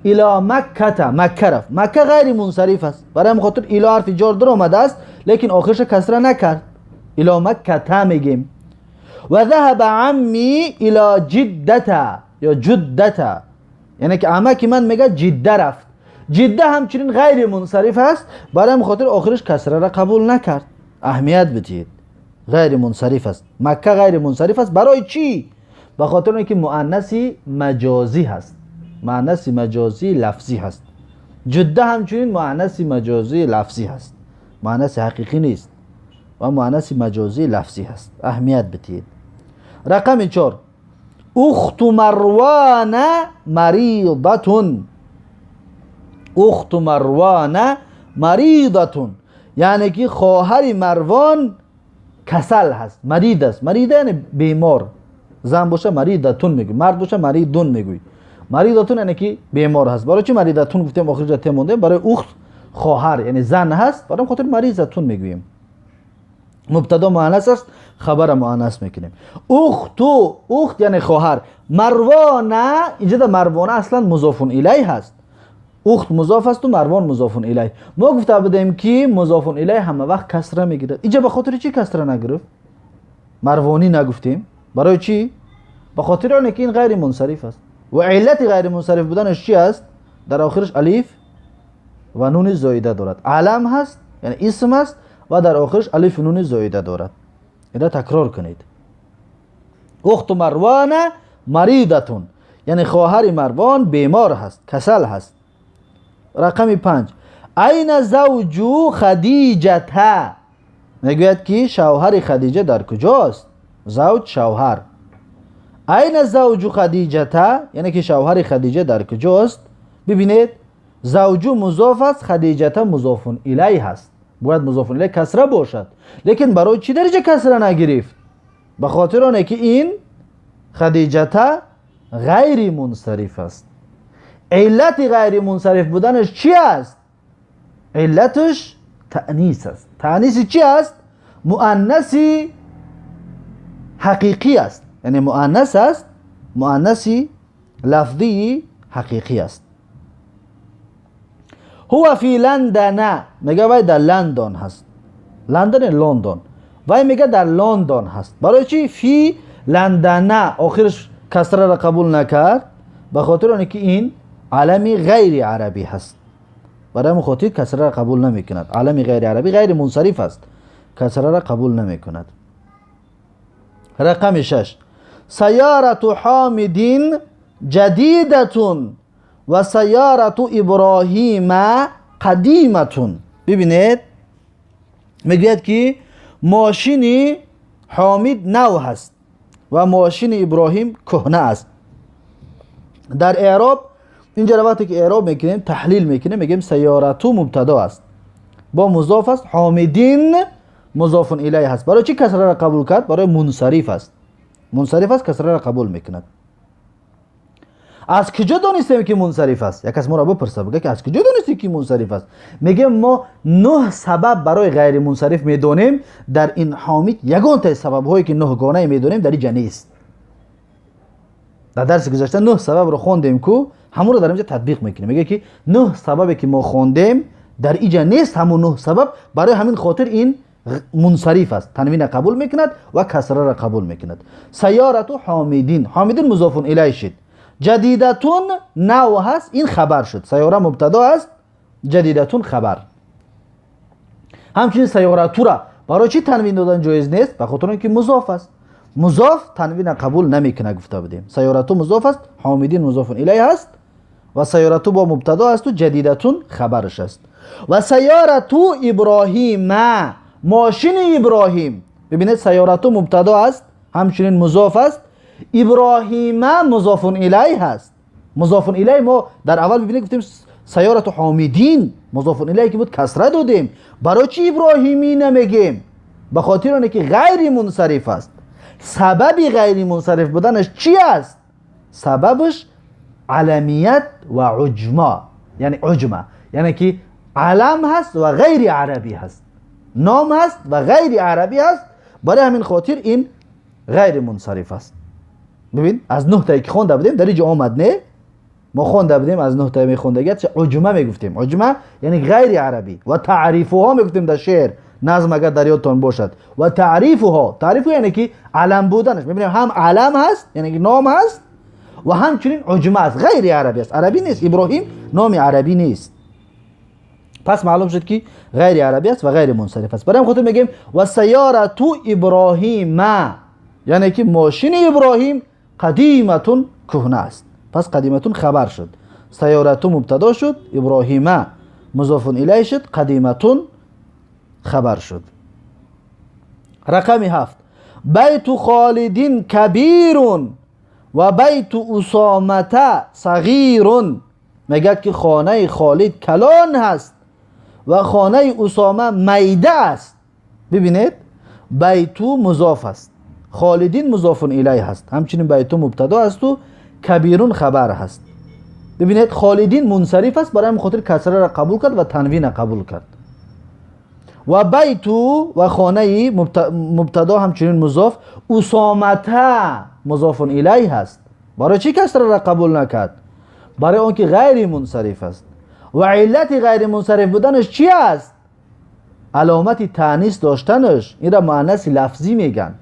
A: الی مکه، مکه رفت. مکه غیر منصرف است، برای همین خاطر الی حرف جار در آمده است، لیکن آخرش کسره نکرد. الی مکه میگیم. و ذهب عمی الی جدته یا جدته، یعنی که عمک من میگه جده رفت. جده همچنین غیر منصرف است، برای همین خاطر آخرش کسره را قبول نکرد. اهمیت بدید، غیر منصرف است. مکه غیر منصرف است. برای چی؟ به خاطر اینکه مؤنث مجازی هست، مؤنث مجازی لفظی هست. جده همچنین مؤنث مجازی لفظی هست، مؤنث حقیقی نیست و مؤنث مجازی لفظی هست. اهمیت بدید. رقم 4: اخت مروان مریضه. اخت مروان مریضه، یعنی که خواهر مروان کسل هست، مریض است. مریض یعنی بیمار. زن باشه مریضتون میگوی، مرد باشه مریضون میگوی. مریضتون یعنی که بیمار هست. برای چی مریضتون گفتیم آخرش ته مونده؟ برای اخت خواهر یعنی زن هست، برای خاطر مریضتون میگوییم. مبتدا مؤنث است، خبر مؤنث میکنیم. اختو، اخت یعنی خواهر. مروانه، اینجا در مروانه اصلا مضاف الیه هست. اخت مضاف است و مروان مضاف الیه. ما گفته بودیم که مضاف الیه همه وقت کسره میگیرد. اینجا به خاطر چی کسره نگرفت؟ مروانی نگفتیم. برای چی؟ به خاطر آن که این غیر منصرف است. و علت غیر منصرف بودنش چی است؟ در آخرش الف و نون زایده دارد. علم هست، یعنی اسم است و در آخرش الف و نون زایده دارد. اینو تکرار کنید. اخت مروان مریضتون، یعنی خواهر مروان بیمار هست، کسل هست. رقم 5: این زوج خدیجه، میگوید که شوهر خدیجه در کجاست؟ زوج شوهر. این زوج خدیجه یعنی که شوهر خدیجه در کجاست؟ ببینید زوج مضاف است، خدیجه مضاف الیه هست. باید مضاف الیه کسره باشد، لیکن برای چی درجه کسره نگرفت؟ به خاطر آنکه که این خدیجه غیر منصرف است. علت غیر منصرف بودنش چی است؟ علتش تأنیث است. تأنیث چی است؟ مؤنث حقیقی است، یعنی مؤنث است، مؤنث لفظی حقیقی است. هو فی لندن، میگه وای در لندن هست. لندن لندن، وای میگه در لندن هست. برای چی فی لندن آخرش کسره را قبول نکرد؟ به خاطر آنکه این علمی غیر عربی هست. برای همین خاطر کسره را قبول نمی کند. علمی غیر عربی غیر منصرف است، کسره را قبول نمی کند. رقم 6: سیارة حامد جدیدة و سیارة ابراهیم قدیمة. ببینید میگوید که ماشین حامد نو هست و ماشین ابراهیم کهنه است. در اعراب اینجا وقتی که اعراب میکنیم تحلیل میکنیم، میگیم سیارتو مبتدا است با مضاف است، حامدین مضاف الیه هست. برای چی کسره را قبول کرد؟ برای منصرف است. منصرف است، کسره را قبول میکند. از کجا دانستیم که منصرف است؟ یک کس ما را بپرسه بگه که از کجا دانستیم که منصرف است؟ میگه ما 9 سبب برای غیر منصرف میدونیم. در این حامد یگان تا سبب هایی که 9 گانه میدونیم در اینجا نیست. در درس گذشته 9 سبب رو خوندیم کو همون رو در اینجا تطبیق میکنیم. میگه که 9 سببی که ما خوندیم در اینجا نیست، همون 9 سبب. برای همین خاطر این منصرف است، تنوین قبول میکند و کسره را قبول میکند. سیارت حامدین، حامدین مضاف الیه شد. جدیدتون نو هست، این خبر شد. سیاره مبتدا است، جدیدتون خبر. همچنین سیارتو را Барои чӣ танвин додан ҷоиз нест? Ба хотир он ки музоф аст. Музоф танвина қабул намекунад, гуфта будем. Сайёрату музоф аст, ҳомидин музофун илайҳ аст ва сайёрату бо мубтадо асту ҷадидатун хабараш аст. Ва сайёрату Иброҳима, мошини Иброҳим. Бибинед, сайёрату мубтадо аст, ҳамчунин музоф аст. Иброҳима музофун илайҳ аст. Музофун илайҳ мо дар аввал бибинед гуфтем сайёрату ҳомидин музофун илайҳ ки буд касра додем. Барои чӣ Иброҳимӣ намегем? Ба хотир оне ки ғайри мунсариф аст. Сабаби ғайри мунсариф буданаш чӣ аст? Сабабаш аламият ва уҷма, яъне уҷма, яъне ки алам ҳаст ва ғайри арабӣ ҳаст, ном ҳаст ва ғайри арабӣ ҳаст. Барои ҳамин хотир ин ғайри мунсариф аст. Бибин, аз нӯҳтае ки хонда будем дар инҷо омад, не? Мо хонда будем аз нӯҳтае мехондагият уҷма мегуфтем. Уҷма яъне ғайри арабӣ. Ва таърифуҳо мегуфтем дар шеър, назм агар дар ёдтон бошад. Ва таърифуҳо, таърифу яъне ки алам буданаш. Мебинем ҳам алам ҳаст, яъне ки ном ҳаст, ва ҳамчунин уҷма аст, ғайри арабӣ аст. Арабӣ нест, Иброҳим номи арабӣ нест. Пас маълум шуд ки ғайри арабӣ аст ва ғайри мунсариф аст. Барои ҳамин хотир мегӯем ва сайёрату Иброҳима, яъне ки мошини Иброҳим қадиматун кӯҳна аст. Пас қадиматун хабар шуд, сайёрату мубтадо шуд, Иброҳима музофун илайҳ шуд, қадиматун хабар шуд. Рақами 7. Байту Холидин кабирун ва байту Усомата сағирун. Мегӯяд ки хонаи Холид калон ҳаст ва хонаи Усома майда аст. Бибинед, байту музоф аст, Холидин музофун илайҳ ҳаст, ҳамчунин байту мубтадо асту кабирун хабар ҳаст. Бибинед, Холидин мунсариф аст, барои ҳамин хотир касраро қабул кард ва танвина қабул кард. Ва байту ва хонаи мубтадо ҳамчунин музоф, Усомата музофун илайҳ ҳаст. Барои чӣ касраро қабул накард? Барои он ки ғайри мунсариф аст. Ва иллати ғайри мунсариф буданаш чӣ аст? Аломати таънис доштанаш. Инро муаннаси лафзӣ мегӯянд.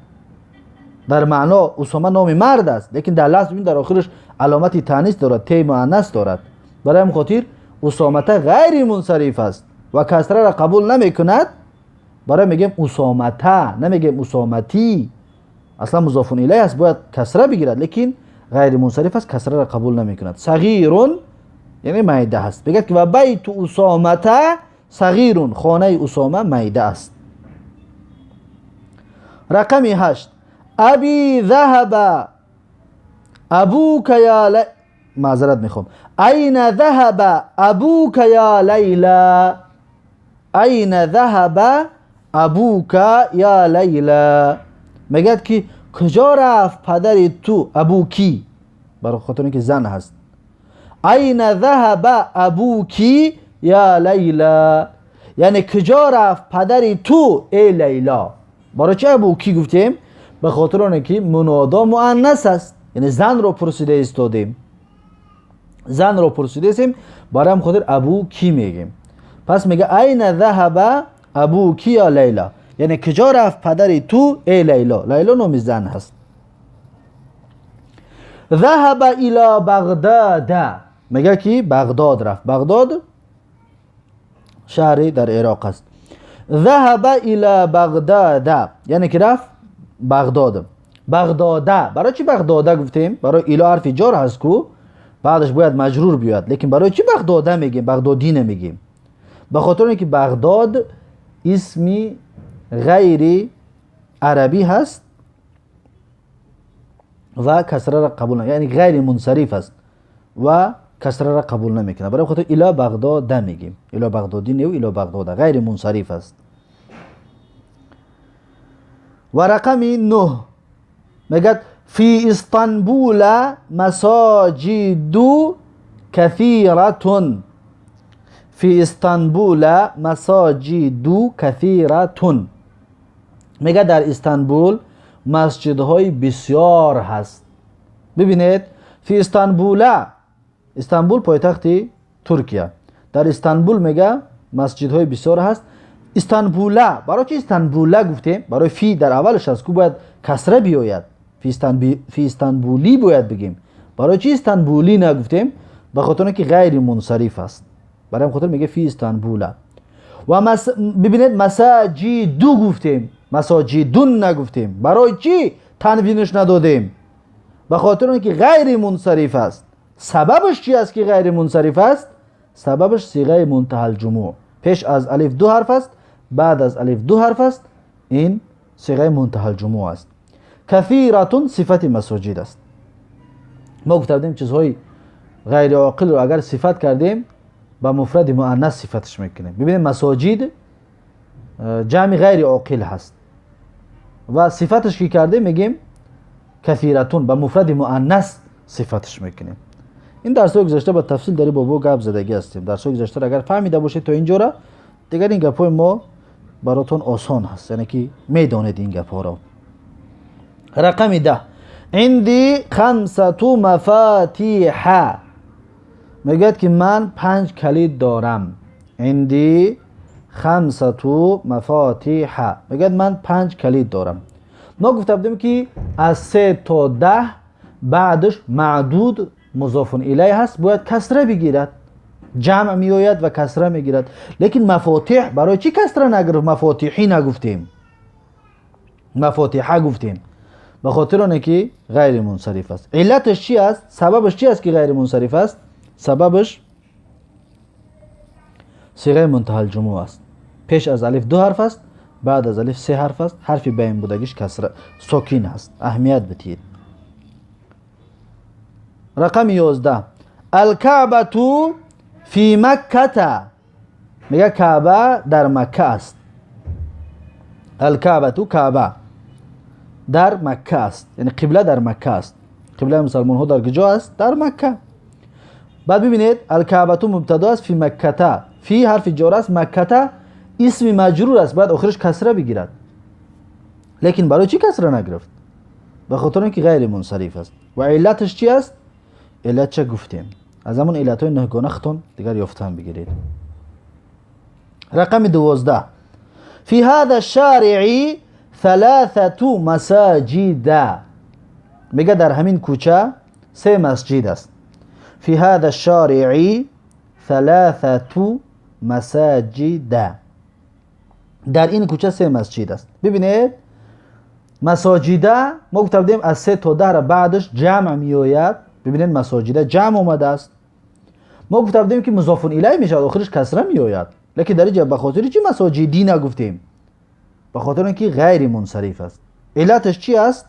A: Дар маъно Усома номи мард аст, лекин дар лафз бибин дар охираш аломати таънис дорад, те муаннас дорад. Барои ҳамин хотир Усомата ғайри мунсариф аст ва касраро қабул намекунад. Барои мегӯем Усомата, намегӯем Усоматӣ. Аслан музофун илайҳ аст, бояд касра бигирад, лекин ғайри мунсариф аст, касраро қабул намекунад. Сағирун яъне майда ҳаст. Мегӯяд ки ва байту Усомата сағирун, хонаи Усома майда аст. Рақами 8. Аби заҳаба абука я маъзарат мехоҳам. Айна заҳаба абука я Лайла. Айна заҳаба абука я Лайла. Мегӯяд ки куҷо рафт падари ту? Абуки, барои хотир ки зан ҳаст. Айна заҳаба абуки я Лайла, яъне куҷо рафт падари ту эй Лайла. Барои чӣ абуки гуфтем? Ба хотир оне ки мунодо муаннас аст, яъне занро пурсида истодем, занро пурсидаистем, барои ҳамин хотир абуки мегӯем. Пас мега айна заҳаба абуки я Лайла, яъне куҷо рафт падари ту эй Лайло. Лайло номи зан ҳаст. Заҳаба ила Бағдада, мега ки Бағдод рафт. Бағдод шаҳри дар Ироқ аст. Заҳаба ила Бағдада, яъне ки рафт Бағдод. Бағдода, барои чӣ Бағдода гуфтем? Барои ило ҳарфи ҷор ҳаст ку, баъдаш бояд маҷрур биёяд, лекин барои чӣ Бағдода мегем, Бағдодӣ намегем? Ба хотир оне ки Бағдод исми ғайри арабӣ ҳаст ва касраро қабул намекунад, яъне ғайри мунсариф аст ва касраро қабул намекунад. Барои хотир ило Бағдода мегем, ило Бағдодӣ не, ило Бағдода ғайри мунсариф аст. Ва рақами 9 мегӯяд фи Истанбула масоҷиду касиратун. Фи Истанбула масоҷиду касиратун, мегӯяд дар Истанбул масҷидҳои бисёр ҳаст. Бибинед, фи Истанбула, Истанбул пойтахти Туркия, дар Истанбул мега масҷидҳои бисёр ҳаст. Истанбула, барои чӣ Истанбула гуфтем? Барои фи дар аввалаш аст ку бояд касра биёяд, фи Истанбулӣ бояд бигем. Барои чӣ Истанбулӣ нагуфтем? Ба хотир он ки ғайри мунсариф аст. Барои ҳамин хотир мега фи Истанбула. و ببینید مساجدو گفتیم، مساجدون نگفتیم. برای چی تنوینش ندادیم؟ به خاطر اینکه غیر منصرف است. سببش چی است که غیر منصرف است؟ سببش صیغه منتهی الجموع، پیش از الف دو حرف است، بعد از الف دو حرف است، این صیغه منتهی الجموع است. کثیرتون صفت مساجد است. ما گفتیم چیزهای غیر عاقل رو اگر صفت کردیم با مفرد مؤنث صفتش میکنیم. ببینید مساجد جمع غیر عاقل هست و صفتش که کردیم میگیم کثیرتون، با مفرد مؤنث صفتش میکنیم. این درس های گذشته با تفصیل در بابا گپ زدگی هستیم. درس های گذشته اگر فهمیده باشید تا اینجا را، دیگر این گپ های ما براتون آسان هست، یعنی که میدانید این گپ ها را. رقم 10، عندي خمسة مفاتيح. میگوید که من 5 کلید دارم. عندي خمسة مفاتيح، میگوید من 5 کلید دارم. ما گفته بودیم که از 3 تا 10 بعدش معدود مضاف الیه هست، باید کسره بگیرد، جمع میآید و کسره میگیرد. لیکن مفاتیح برای چی کسره نگرفت؟ مفاتیحی نگفتیم، مفاتیحه گفتیم، به خاطر آنکه که غیر منصرف است. علتش چی است؟ سببش چی است که غیر منصرف است؟ سببش صیغه منتهی الجموع است. پیش از الف دو حرف است، بعد از الف سه حرف است، حرف بین بودگیش کسره ساکین است. اهمیت بدهید. رقم 11، الکعبة فی مکه. میگه کعبه در مکه است. الکعبة کعبه در مکه است، یعنی قبله در مکه است. قبله مسلمان ها در کجا است؟ در مکه. بعد ببینید الکعبة مبتدا است، فی مکه، فی حرف جار است، مکه اسم مجرور است، بعد آخرش کسره بگیرد. لیکن برای چی کسره نگرفت؟ به خاطر اینکه غیر منصرف است. و علتش چی است؟ علت چه گفتیم؟ از همون علت های نهگانه ختون دیگر یافتن بگیرید. رقم 12، فی هذا الشارع ثلاثة مساجد. میگه در همین کوچه 3 مسجد است. فی هذا الشارع ثلاثة مساجد، در این کوچه 3 مسجد است. ببینید مساجده ما گفته بودیم از 3 تا 10 را بعدش جمع میآید. ببینید مساجده جمع آمده است. ما گفته بودیم که مضاف الیه میشود، آخرش کسره میآید. لیکن در اینجا به خاطر چی مساجدی نگفتیم؟ به خاطر اینکه غیر منصرف است. علتش چی است؟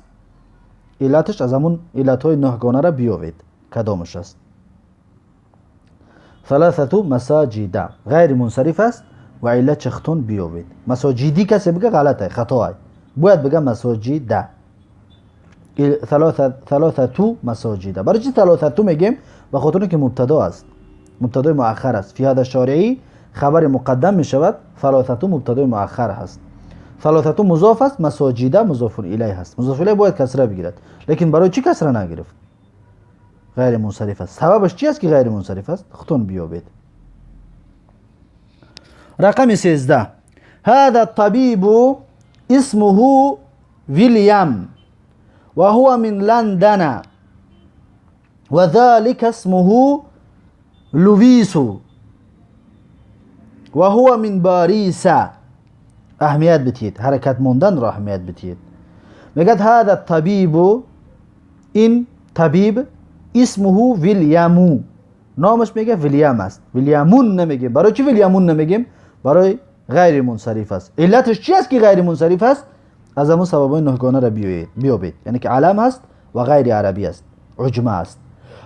A: علتش از همون علتهای نهگانه را بیاوید کدامش است. ثلاثة مساجد غیر منصرف است و علت چختون بیاوید. مساجدی کسی بگه غلطه، خطا، باید بگه مساجده. ثلاثة مساجد. برای چی ثلاثة میگیم؟ به خاطر اینکه مبتدا است، مبتدای مؤخر است. فی هذا الشارع خبر مقدم میشود، ثلاثة مبتدای مؤخر هست. ثلاثة مضاف است، مساجده مضاف الیه هست. مضاف الیه باید کسره بگیرد، لیکن برای چی کسره نگرفت؟ غیر منصرف است. سببش چی است که غیر منصرف است؟ خودتون بیابید. رقم 13، هذا الطبيب اسمه ویلیام وهو من لندن وذلك اسمه لویس وهو من باريس. اهمیت بدهید، حرکت ماندن را اهمیت بدهید. میگه هذا الطبيب، این طبیب، اسمه ویلیامو، نامش میگه ویلیام است، ویلیامون نمیگه. برای چی ویلیامون نمیگیم؟ برای غیر منصرف است. علتش چی است که غیر منصرف است؟ از همون سببای نهگانه را بیابید، یعنی که علم است و غیر عربی است، عجمه است.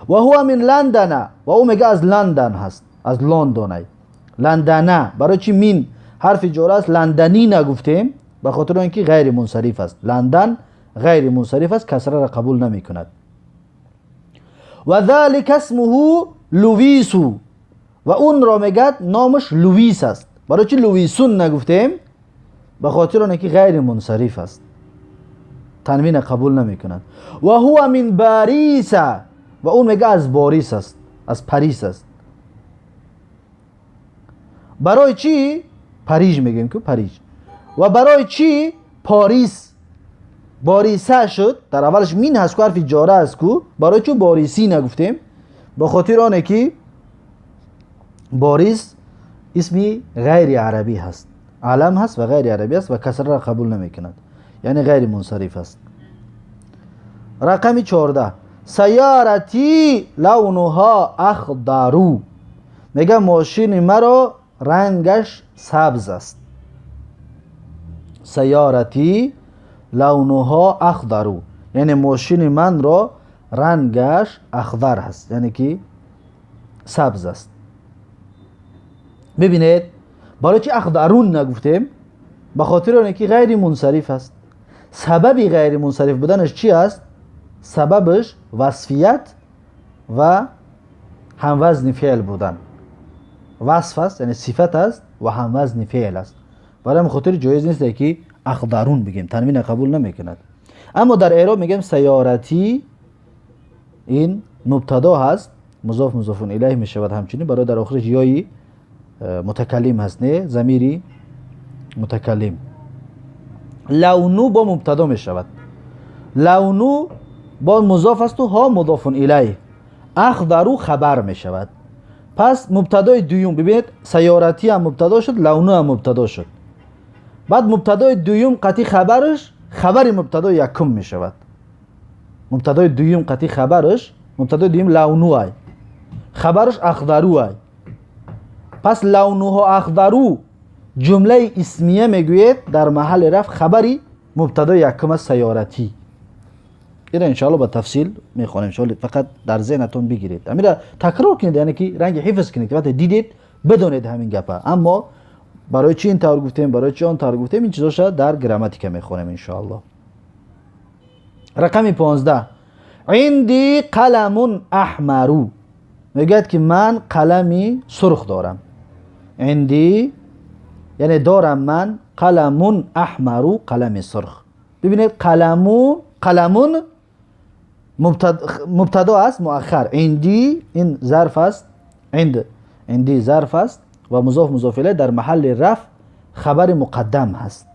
A: و هو من لندن، و او میگه از لندن هست، از لندن. لندنه برای چی مین حرف جار است؟ لندنی نگفتیم به خاطر اینکه غیر منصرف است. لندن غیر منصرف است، کسره را قبول نمی کند. و ذلك اسمه لویس، و اون را میگه نامش لویس است. برای چی لویسون نگفتیم؟ به خاطر اینکه غیر منصرف است، تنوین قبول نمی کند. و هو من باريس، و اون میگه از باریس است، از پاریس است. برای چی پاریس میگیم که پاریس؟ و برای چی پاریس باریسه شد؟ در اولش مین هست کو، حرف جاره است کو، برای چی باریسی نگفتیم؟ به خاطر آنه که باریس اسمی غیر عربی هست، علم هست و غیر عربی است و کسره را قبول نمی کند، یعنی غیر منصرف است. رقم 14 سیارتی لونها اخضر، میگه ماشین مرا رنگش سبز است. سیارتی لونها اخضر یعنی ماشین من را رنگش اخضر هست، یعنی که سبز است. ببینید برای چی اخضرون نگفتیم؟ به خاطر اینکه غیر منصرف است. سبب غیر منصرف بودنش چی است؟ سببش وصفیت و هموزن فعل بودن. وصف است یعنی صفت است و هموزن فعل است. برای خاطر جایز نیست که اخضرون بگیم، تنوین قبول نمیکند. اما در اعراب میگیم سیارتی، این مبتدا هست، مضاف مضاف الیه میشود، همچنین برای در آخرش یای متکلم هست، نه ضمیری متکلم. لونو با مبتدا میشود، لونو با مضاف است و ها مضاف الیه، اخضر خبر میشود. پس مبتدای دوم، ببینید سیارتی هم مبتدا شد، لونو هم مبتدا شد. بعد مبتدای دوم قطعی خبرش خبر مبتدای یکم میشود. مبتدای دوم قطعی خبرش، مبتدای دوم لونو ای، خبرش اخضرو ای. پس لونوها اخضرو جمله اسمیه میگوید در محل رفع خبری مبتدای یکم سیارتی. این انشاءالله با تفصیل میخوانیم، انشاءالله فقط در ذهنتون بگیرید، امیر تکرار کنید، یعنی که رنگ حفظ کنید که وقتی دیدید بدونید همین گپه. اما برای چی این طور گفتیم، برای چی آن طور گفتیم، این چیزاشو در گراماتیکا میخوانیم انشاءالله. رقم 15 عندی قلم احمر، میگه که من قلمی سرخ دارم. عندی یعنی دارم من، قلم احمر قلم سرخ. ببینید قلمون مبتدا است مؤخر، عندی این ظرف است، عندی ظرف است و مضاف مضاف الیه در محل رفع خبر مقدم هست.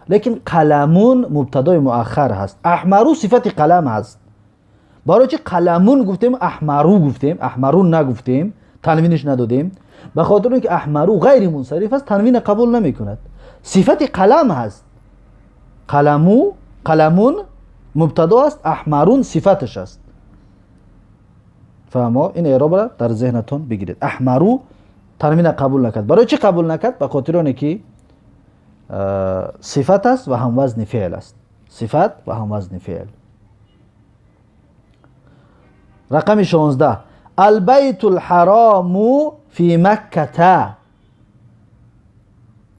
A: لیکن قلمون مبتدای مؤخر هست، احمرو صفت قلم هست. برای چی قلمون گفتیم احمرو گفتیم، احمرون نگفتیم، تنوینش ندادیم؟ به خاطر اینکه احمرو غیر منصرف است، تنوین قبول نمی کند. صفت قلم هست، قلمو قلمون مبتدا است، احمرون صفتش است. فهمو؟ این اعراب را در ذهنتون بگیرید. احمرو تنوین قبول نکرد. برای چی قبول نکرد؟ به خاطر اینکه صفت است و هم وزن فعل است. صفت و هم وزن فعل. رقم 16 البیت الحرام فی مکه،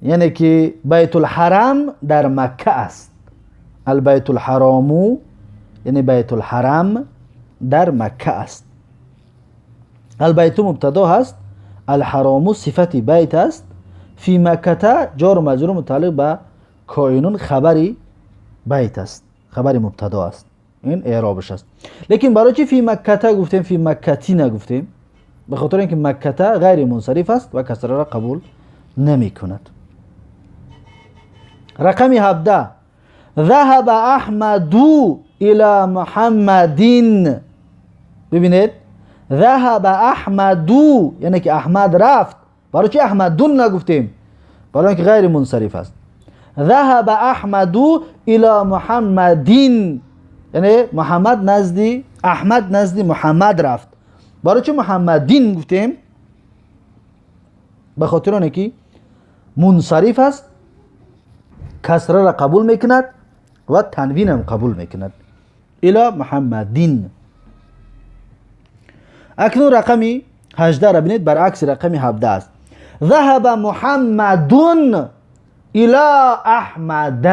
A: یعنی که بیت الحرم در مکه است. البیت الحرام یعنی بیت الحرم در مکه است. البیت مبتدا هست، الحرام صفت بیت است، فی مکه جار و مجرور متعلق به کائنون خبری بیت است، خبر مبتدا است. این اعرابش است. لیکن برای چی فی مکه گفتیم، فی مکتی نگفتیم؟ به خاطر اینکه مکه غیر منصرف است و کسره را قبول نمی کند. رقم 17 ذهب احمد الى محمد. ببینید ذهب احمد یعنی که احمد رفت. برای چی احمدون نگفتیم؟ برای اینکه غیر منصرف است. ذهب احمد الى محمد یعنی محمد نزدی احمد نزدی محمد رفت. برای چی محمدین گفتیم؟ به خاطر اینکه منصرف است، کسره را قبول میکند و تنوین هم قبول میکند. الى محمدین. اکنون رقم 18 را ببینید، برعکس رقم 17 است. ذهب محمدون الى احمد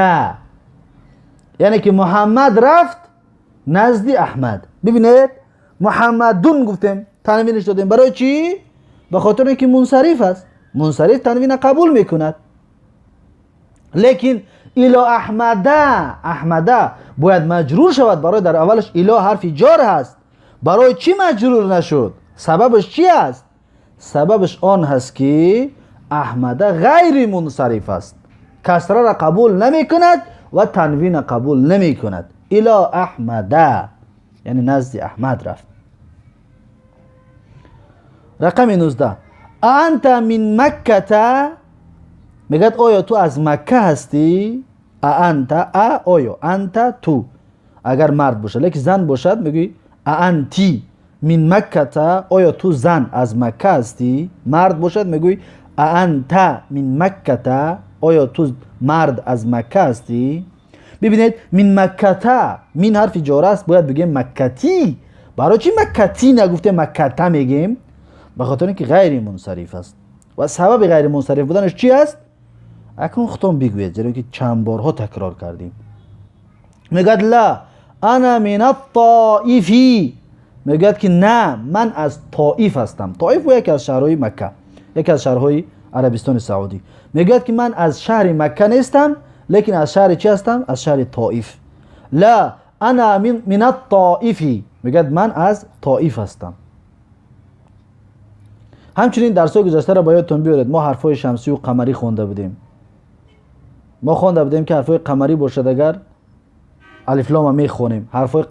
A: یعنی که محمد رفت نزد احمد. ببینید محمدون گفتیم، تنوینش دادیم. برای چی؟ به خاطر اینکه منصرف است، منصرف تنوین قبول میکند. لیکن الی احمد، احمد باید مجرور شود، برای در اولش الی حرف جار هست. برای چی مجرور نشد؟ سببش چی است؟ سببش آن هست که احمد غیر منصرف است، کسره را قبول نمی کند و تنوین قبول نمی کند. الی احمد یعنی نزد احمد رفت. رقم 19 أأنت من مکة، میگد آیا تو از مکه هستی؟ أأنت، أ آیا، أنت تو، اگر مرد باشد. لیکن زن باشد میگویی أأنت من مکة، آیا تو زن از مکه هستی؟ مرد باشد میگویی أأنت من مکة، آیا تو مرد از مکه هستی؟ ببینید من مکة، من حرف جار است، باید بگیم مکتی. برای چی مکتی نگفته مکته میگیم؟ به خاطر اینکه غیر منصرف است. و سبب غیر منصرف بودنش چی است؟ اکنون خودتون بگویید، زیرا که چند بارها تکرار کردیم. میگد لا انا من الطائف، میگد که نه من از طائف هستم. طائف یکی از شهرهای مکه، یکی از شهرهای عربستان سعودی. میگد که من از شهر مکه نیستم، لیکن از شهر چی هستم؟ از شهر طائف. لا انا من الطائف، میگد من از طائف هستم. همچنین درس‌های گذشته را باید یادتون بیارید. ما حرفای شمسی و قمری خونده بودیم. ما خوانده بودیم که حرفای قمری باشد اگر الف لام میخونیم، حرفای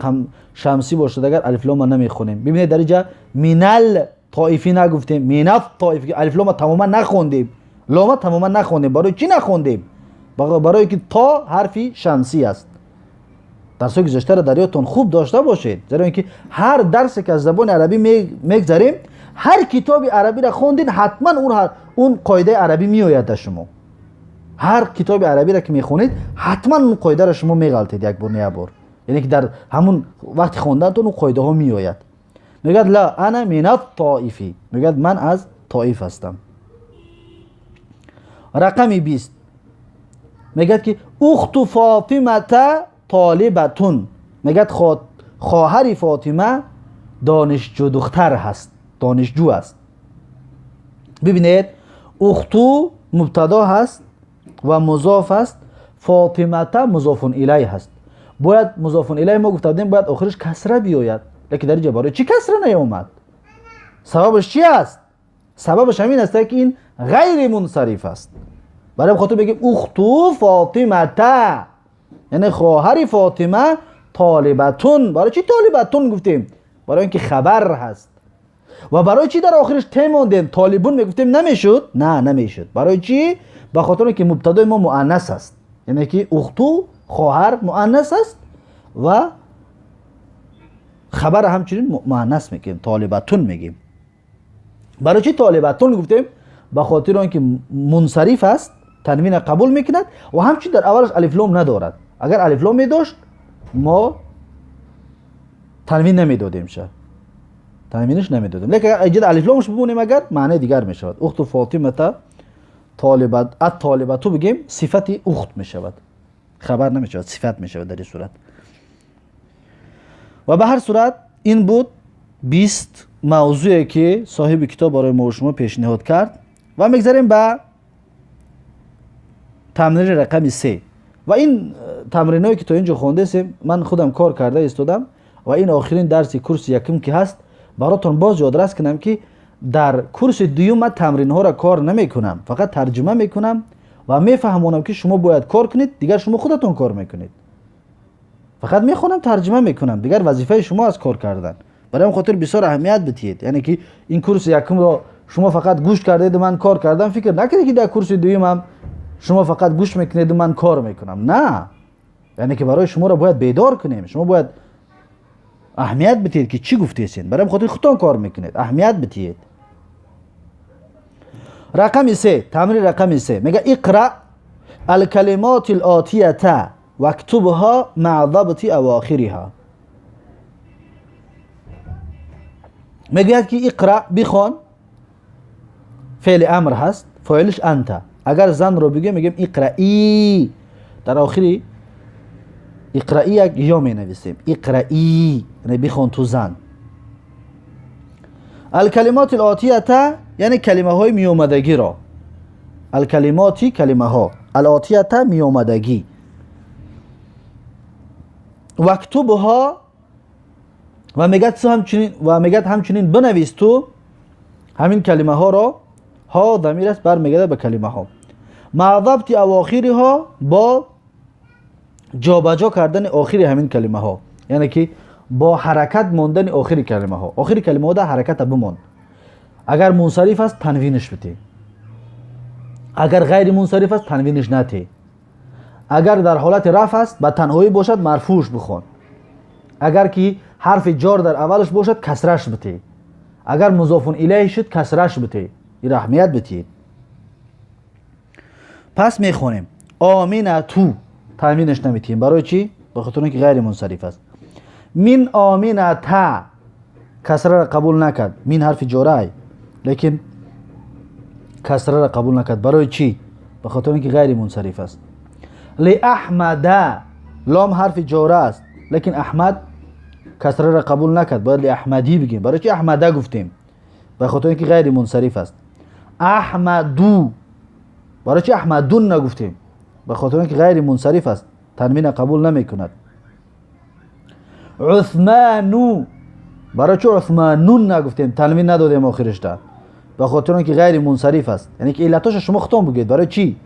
A: شمسی باشد اگر الف لام نمیخونیم. ببینید در اینجا مینال طائفی نگفتیم، مینال طائفی، الف لام تماما نخوندیم، لام تماما نخوندیم. برای چی نخوندیم؟ برای که تا حرفی شمسی است. درس‌های گذشته را در یادتون خوب داشته باشید، زیرا اینکه هر درسی که از زبان عربی میگذریم، هر کتاب عربی را خوندین حتما اون قاعده عربی میآید در شما. هر کتاب عربی را که میخونید حتما اون قاعده را شما میغلطید یک بار نه بار، یعنی که در همون وقتی خوندنتون اون قاعده ها میآید. میگد لا انا من الطائفی، میگد من از طائف هستم. رقم 20 میگد که اخت فاطمه طالبتون، میگد خواهر فاطمه دانشجو دختر هست، دانشجو است. ببینید اختو مبتدا هست و مضاف است، فاطمه مضاف الیه هست. باید مضاف الیه ما گفته بودیم باید آخرش کسره بیاید، لیکن در اینجا برای چی کسره نیامد؟ سببش چی است؟ سببش همین است که این غیر منصرف است. برای خاطر بگیم اختو فاطمه، یعنی خواهر فاطمه طالبتون. برای چی طالبتون گفتیم؟ برای اینکه خبر هست. و برای چی در آخرش ت ماندیم؟ طالبون میگفتیم نمیشد؟ نه نمیشد. برای چی؟ به خاطر اینکه مبتدای ما مؤنث است، یعنی که اختو خواهر مؤنث است و خبر همچنین مؤنث میگیم، طالبتون میگیم. برای چی طالبتون گفتیم؟ به خاطر اینکه منصرف است، تنوین قبول میکند و همچنین در اولش الف لام ندارد. اگر الف لام میداشت ما تنوین نمیدادیم، شه تنوینش نمیدادیم. لیکن اگر الف لامش بمونیم اگر معنی دیگر میشود. اخت فاطمه طالبت، الطالبتو بگیم صفت اخت میشود، خبر نمیشود، صفت میشود در این صورت. و به هر صورت این بود 20 موضوعی که صاحب کتاب برای ما و شما پیشنهاد کرد. و میگذریم به تمرین رقم 3. و این تمرینایی که تا اینجا خوندیم من خودم کار کرده ایستادم و این آخرین درس کورس یکم که هست براتون باز یادرس کنم که در کورس دوم من تمرین ها را کار نمی کنم، فقط ترجمه میکنم و میفهمونم که شما باید کار کنید، دیگر شما خودتون کار میکنید. فقط میخونم ترجمه میکنم، دیگر وظیفه شما از کار کردن. برای خاطر بسیار اهمیت بدهید، یعنی که این کورس یکم را شما فقط گوش کردید من کار کردم، فکر نکنید که در کورس دوم هم شما فقط گوش میکنید و من کار میکنم. نه، یعنی که برای شما را باید بیدار کنیم، شما باید اهمیت بدهید که چی گفتید، برای خاطر خودتون کار میکنید، اهمیت بدهید. رقم 3، تمرین رقم 3 میگه اقرأ الکلمات الآتیه واكتبها مع ضبط اواخرها. میگه که اقرأ بخوان، فعل امر هست، فاعلش انت. اگر زن رو بگیم میگیم اقرأی، در آخری اقرأی یک یا می نویسیم، اقرأی یعنی بخوان تو زن. الکلمات الآتیه یعنی کلمه های میومدگی را، الکلماتی کلمه ها، الآتیه میومدگی، واکتبها و میگه همچنین بنویس تو همین کلمه ها را. ها ضمیر است برمیگرده به کلمه ها. مع ضبط اواخرها با جابجا کردن آخر همین کلمه ها، یعنی که با حرکت ماندن آخر کلمه ها، آخر کلمه ها در حرکت بمان. Агар мунсариф аст, танвинаш бите. Агар ғайри мунсариф аст, танвинаш нате. Агар дар ҳолати рафъ аст, ба танҳоӣ бошад, марфӯш бихон. Агар ки ҳарфи ҷор дар аввалаш бошад, касраш бите. Агар музофун илайҳ шуд, касраш бите. Ин аҳамият битиед. Пас мехонем оминату, танвинаш наметиҳем. Барои чӣ? Ба хотири он ки ғайри мунсариф аст. Мин омината, касраро қабул накард. Мин ҳарфи ҷорай, лекин касраро қабул накард. Барои чӣ? Ба хотири он ки ғайри мунсариф аст. Лиаҳмада, лом ҳарфи ҷора аст, лекин аҳмад касраро қабул накард. Бояд лиаҳмадӣ бигем. Барои чӣ аҳмада гуфтем? Ба хотири он ки ғайри мунсариф аст. Аҳмаду, барои чӣ аҳмадун нагуфтем? Ба хотири он ки ғайри мунсариф аст, танвина қабул намекунад. Усману, барои чӣ усманун нагуфтем, танвин надодем охирашда? Ба хотири он ки ғайри мунсариф аст. Яъне ки иллатоша шумо худтон бигӯед, барои чӣ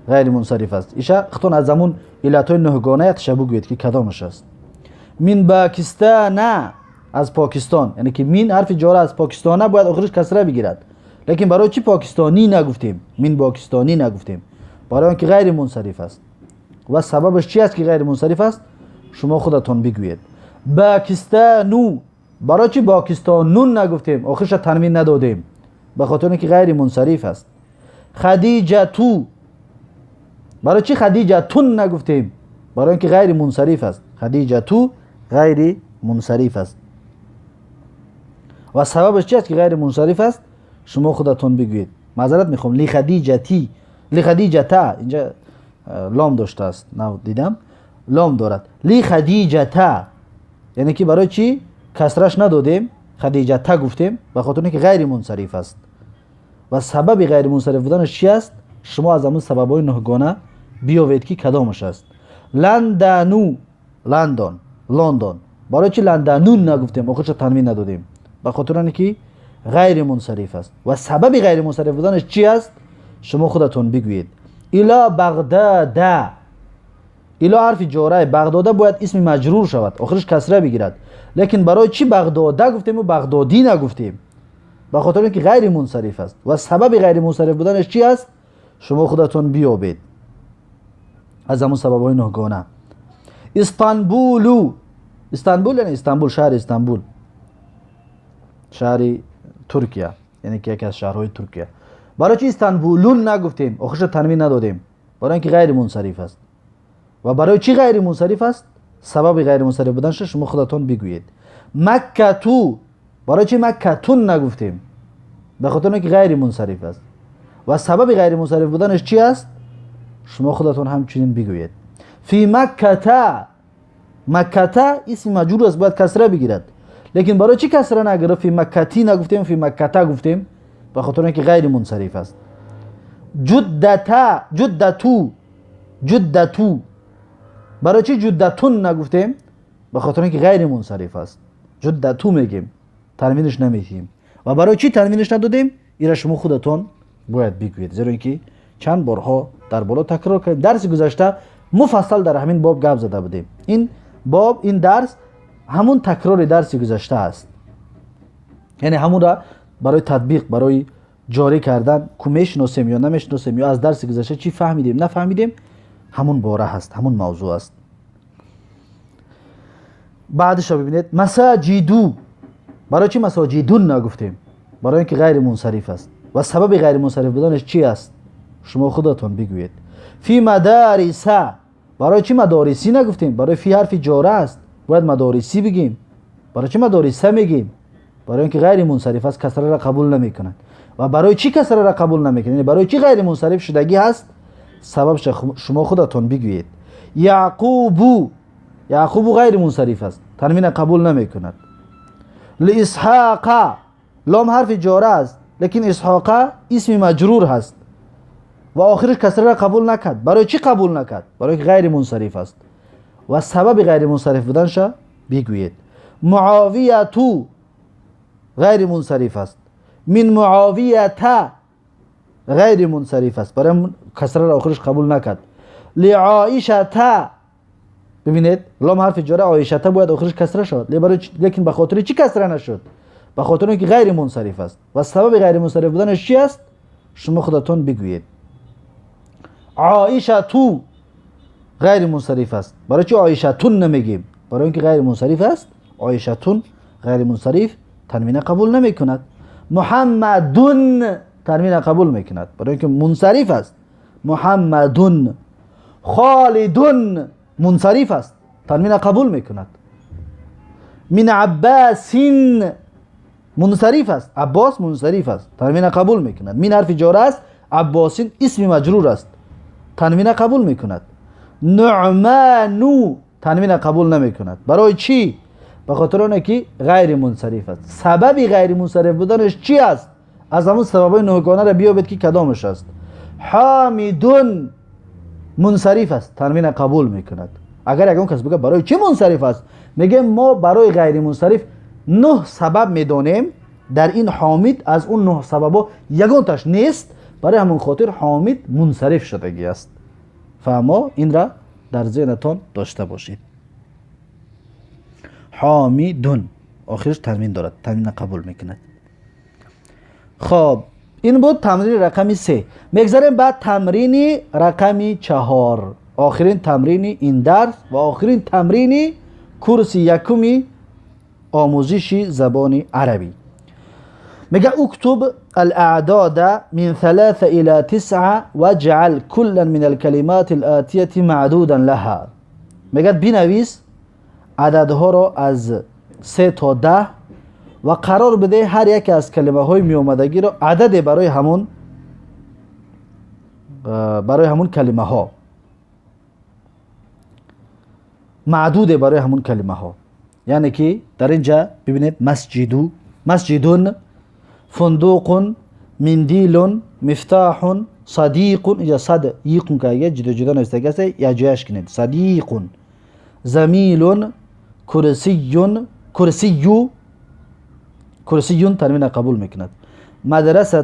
A: ғайри мунсариф аст. Иша худтон аз замун иллатҳои нӯҳгонаятша бигӯед ки кадомаш аст. Мин бакистана, аз Покистон. Яъне ки мин ҳарфи ҷора аз Покистона бояд охираш касра бигирад. Лекин барои чӣ покистонӣ нагуфтем? Мин покистонӣ нагуфтем. Барои он ки ғайри мунсариф аст. Ва сабабаш чӣ аст ки ғайри мунсариф аст? Шумо худатон бигӯед. Бакистану, барои чӣ покистонун нагуфтем? Охирша танвин надодем. Ба хотири он ки ғайри мунсариф аст. Хадиҷату, барои чӣ хадиҷатун нагуфтем? Барои он ки ғайри мунсариф аст. Хадиҷату ғайри мунсариф аст. Ва сабабаш чӣ аст ки ғайри мунсариф аст? Шумо худатон бигӯед. Маъзарат мехоҳам, лихадиҷати, лихадиҷата, инҷа лом доштааст, нав дидам, лом дорад. Лихадиҷата, яъне ки барои чӣ касраш надодем, хадиҷата гуфтем? Ба хотири он ки ғайри мунсариф аст. Ва сабаби ғайри мунсариф буданаш чӣ аст? Шумо аз ҳамун сабабҳои нӯҳгона биёвед ки кадомаш аст. Ландану, Лондон, Лондон. Барои чӣ ланданун нагуфтем, охирша танвин надодем? Ба хотири он ки ғайри мунсариф аст. Ва сабаби ғайри мунсариф буданаш чӣ аст? Шумо худатон бигӯед. Ило Бағдада, ило ҳарфи ҷорай, Бағдода бояд исми маҷрур шавад, охираш касра бигирад. Лекин барои чӣ Бағдода гуфтему Бағдодӣ нагуфтем? Ба хотири он ки ғайри мунсариф аст. Ва сабаби ғайри мунсариф буданаш чӣ аст? Шумо худатон биёбед аз ҳамун сабабҳои нӯҳгона. Истанбулу, Истанбул яъне Истанбул, шаҳри Истанбул, шаҳри Туркия, яъне ки яке аз шаҳрҳои Туркия. Барои чӣ Истанбулун нагуфтем, охирша танвин надодем? Барои он ки ғайри мунсариф аст. Ва барои чӣ ғайри мунсариф аст? Сабаби ғайри мунсариф буданша шумо худатон бигӯед. Маккату, барои чӣ маккатун нагуфтем? Ба хотири он ки ғайри мунсариф аст. Ва сабаби ғайри мунсариф буданаш чӣ аст? Шумо худатон ҳамчунин бигӯед. Фи макката, макката исми маҷрур аст, бояд касра бигирад. Лекин барои чӣ касра нагирифт? Фи маккати нагуфтем, фи макката гуфтем, ба хотири он ки ғайри мунсариф аст. Ҷуддата, ҷуддату, ҷуддату, барои чӣ ҷуддатун нагуфтем? Ба хотири он ки ғайри мунсариф аст. Ҷуддату мегем, танвинаш намедиҳем. Ва барои чӣ танвинаш надодем? Ира шумо худатон бояд бигӯед, зеро ин ки чанд борҳо дар боло такрор кардем. Дарси гузашта муфассал дар ҳамин боб гап зада будем. Ин боб, ин дарс ҳамун такрори дарси гузашта аст. Яъне ҳамунра барои татбиқ, барои ҷорӣ кардан, ку мешиносем ё намешиносем, ё аз дарси гузашта чӣ фаҳмидем, нафаҳмидем, ҳамун бора ҳаст, ҳамун мавзӯъ аст. Баъдиша бибинед, масаҷиду, барои чӣ масоҷидун нагуфтем? Барои он ки ғайри мунсариф аст. Ва сабаби ғайри мунсариф буданаш чӣ аст? Шумо худатон бигӯед. Фи мадариса, барои чӣ мадорисӣ нагуфтем? Барои фи ҳарфи ҷора аст, бояд мадорисӣ бигем. Барои чӣ мадориса мегем? Барои он ки ғайри мунсариф аст, касраро қабул намекунад. Ва барои чӣ касраро қабул намекунад? Яъне барои чӣ ғайри мунсариф шудагӣ ҳаст? Сабабша шумо худатон бигӯед. Яъқубу, Яъқубу ғайри мунсариф аст, танвина қабул намекунад. Лиисҳоқа, лом ҳарфи ҷора аст, лекин исҳоқа исми маҷрур ҳаст ва охираш касраро қабул накард. Барои чӣ қабул накард? Барои ки ғайри мунсариф аст. Ва сабаби ғайри мунсариф буданша бигӯед. Муовияту ғайри мунсариф аст. Мин муовията ғайри мунсариф аст, барои касраро охираш қабул накард. Лиоишата, бибинед, лом ҳарфи ҷора, оишата бояд охираш касра шавад, лекин ба хотири чӣ касра нашуд? Ба хотири он ки ғайри мунсариф аст. Ва сабаби ғайри мунсариф буданаш чӣ аст? Шумо худатон бигӯед. Оишату ғайри мунсариф аст. Барои чӣ оишатун намегӯем? Барои он ки ғайри мунсариф аст. Оишатун ғайри мунсариф танвина қабул намекунад. Муҳаммадун танвина қабул мекунад, барои он ки мунсариф аст. Муҳаммадун. Холидун мунсариф аст, танвина қабул мекунад. Мин Аббасин мунсариф аст, Аббос мунсариф аст, танвина қабул мекунад. Мин ҳарфи ҷора аст, Аббосин исми маҷрур аст, танвина қабул мекунад. Нуъману танвина қабул намекунад. Барои чӣ? Ба хотири оне ки ғайри мунсариф аст. Сабаби ғайри мунсариф буданаш чӣ аст? Аз ҳамун сабабҳои нӯҳгонаро биёбед ки кадомаш аст. Ҳомидун мунсариф аст, танвина қабул мекунад. Агар ягон кас бигӯяд барои чӣ мунсариф аст, мегӯем мо барои ғайри мунсариф 9 сабаб медонем. Дар ин ҳомид аз он 9 сабабҳо ягонташ нест, барои ҳамон хотир ҳомид мунсариф шудагӣ аст. Фаҳмо? Инра дар зеҳнатон дошта бошед. Ҳомидун охираш танвин дорад, танвина қабул мекунад. Хоб, ин буд тамрини рақами 3. Мегзарем ба тамрини рақами 4, охирин тамрини ин дарс ва охирин тамрини курси якуми омӯзиши забони арабӣ. Мега уктуб الأعداد من 3 إلى 9 واجعل كلا من الكلمات الآتية معدودا لها. میگه بنویس عددها را از 3 تا 10 و قرار بده هر یک از کلمه های می اومدگی را عدد برای همون کلمه ها، معدود برای همون کلمه ها. یعنی که در اینجا ببینید مسجدو، مسجدون، فندوق، مندیل، مفتاح، صدیق. اینجا صد یقون که جدا جدا نوشته است یا جایش کنید. صدیق، زمیل، کرسی، کرسی، کرسی تنوین قبول میکند. مدرسه،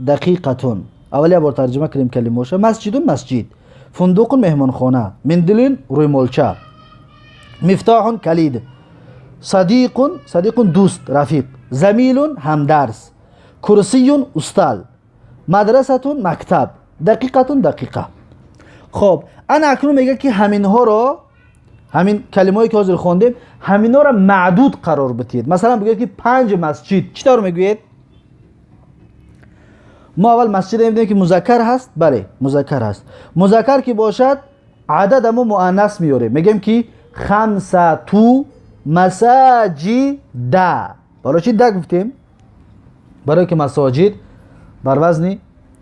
A: دقیقه. اولی بار ترجمه کنیم کلمه‌اش. مسجد مسجد، فندوق مهمانخانه، مندیل روی مولچه، مفتاح کلید، صدیق صدیق دوست رفیق، زمیل همدرس، کرسی استاد، مدرسه مکتب، دقیقه دقیقه. خب انا اکنون میگه که همینها رو، همین کلمه‌ای که حاضر خوندیم، همینا رو معدود قرار بدید. مثلا بگید که 5 مسجد، چطور میگویید؟ ما اول مسجد میبینیم که مذکر هست، بله مذکر هست. مذکر که باشد عدد ما مؤنث میاره، میگیم که 5 مساجد. برای چی ده گفتیم؟ برای که مساجد بر وزن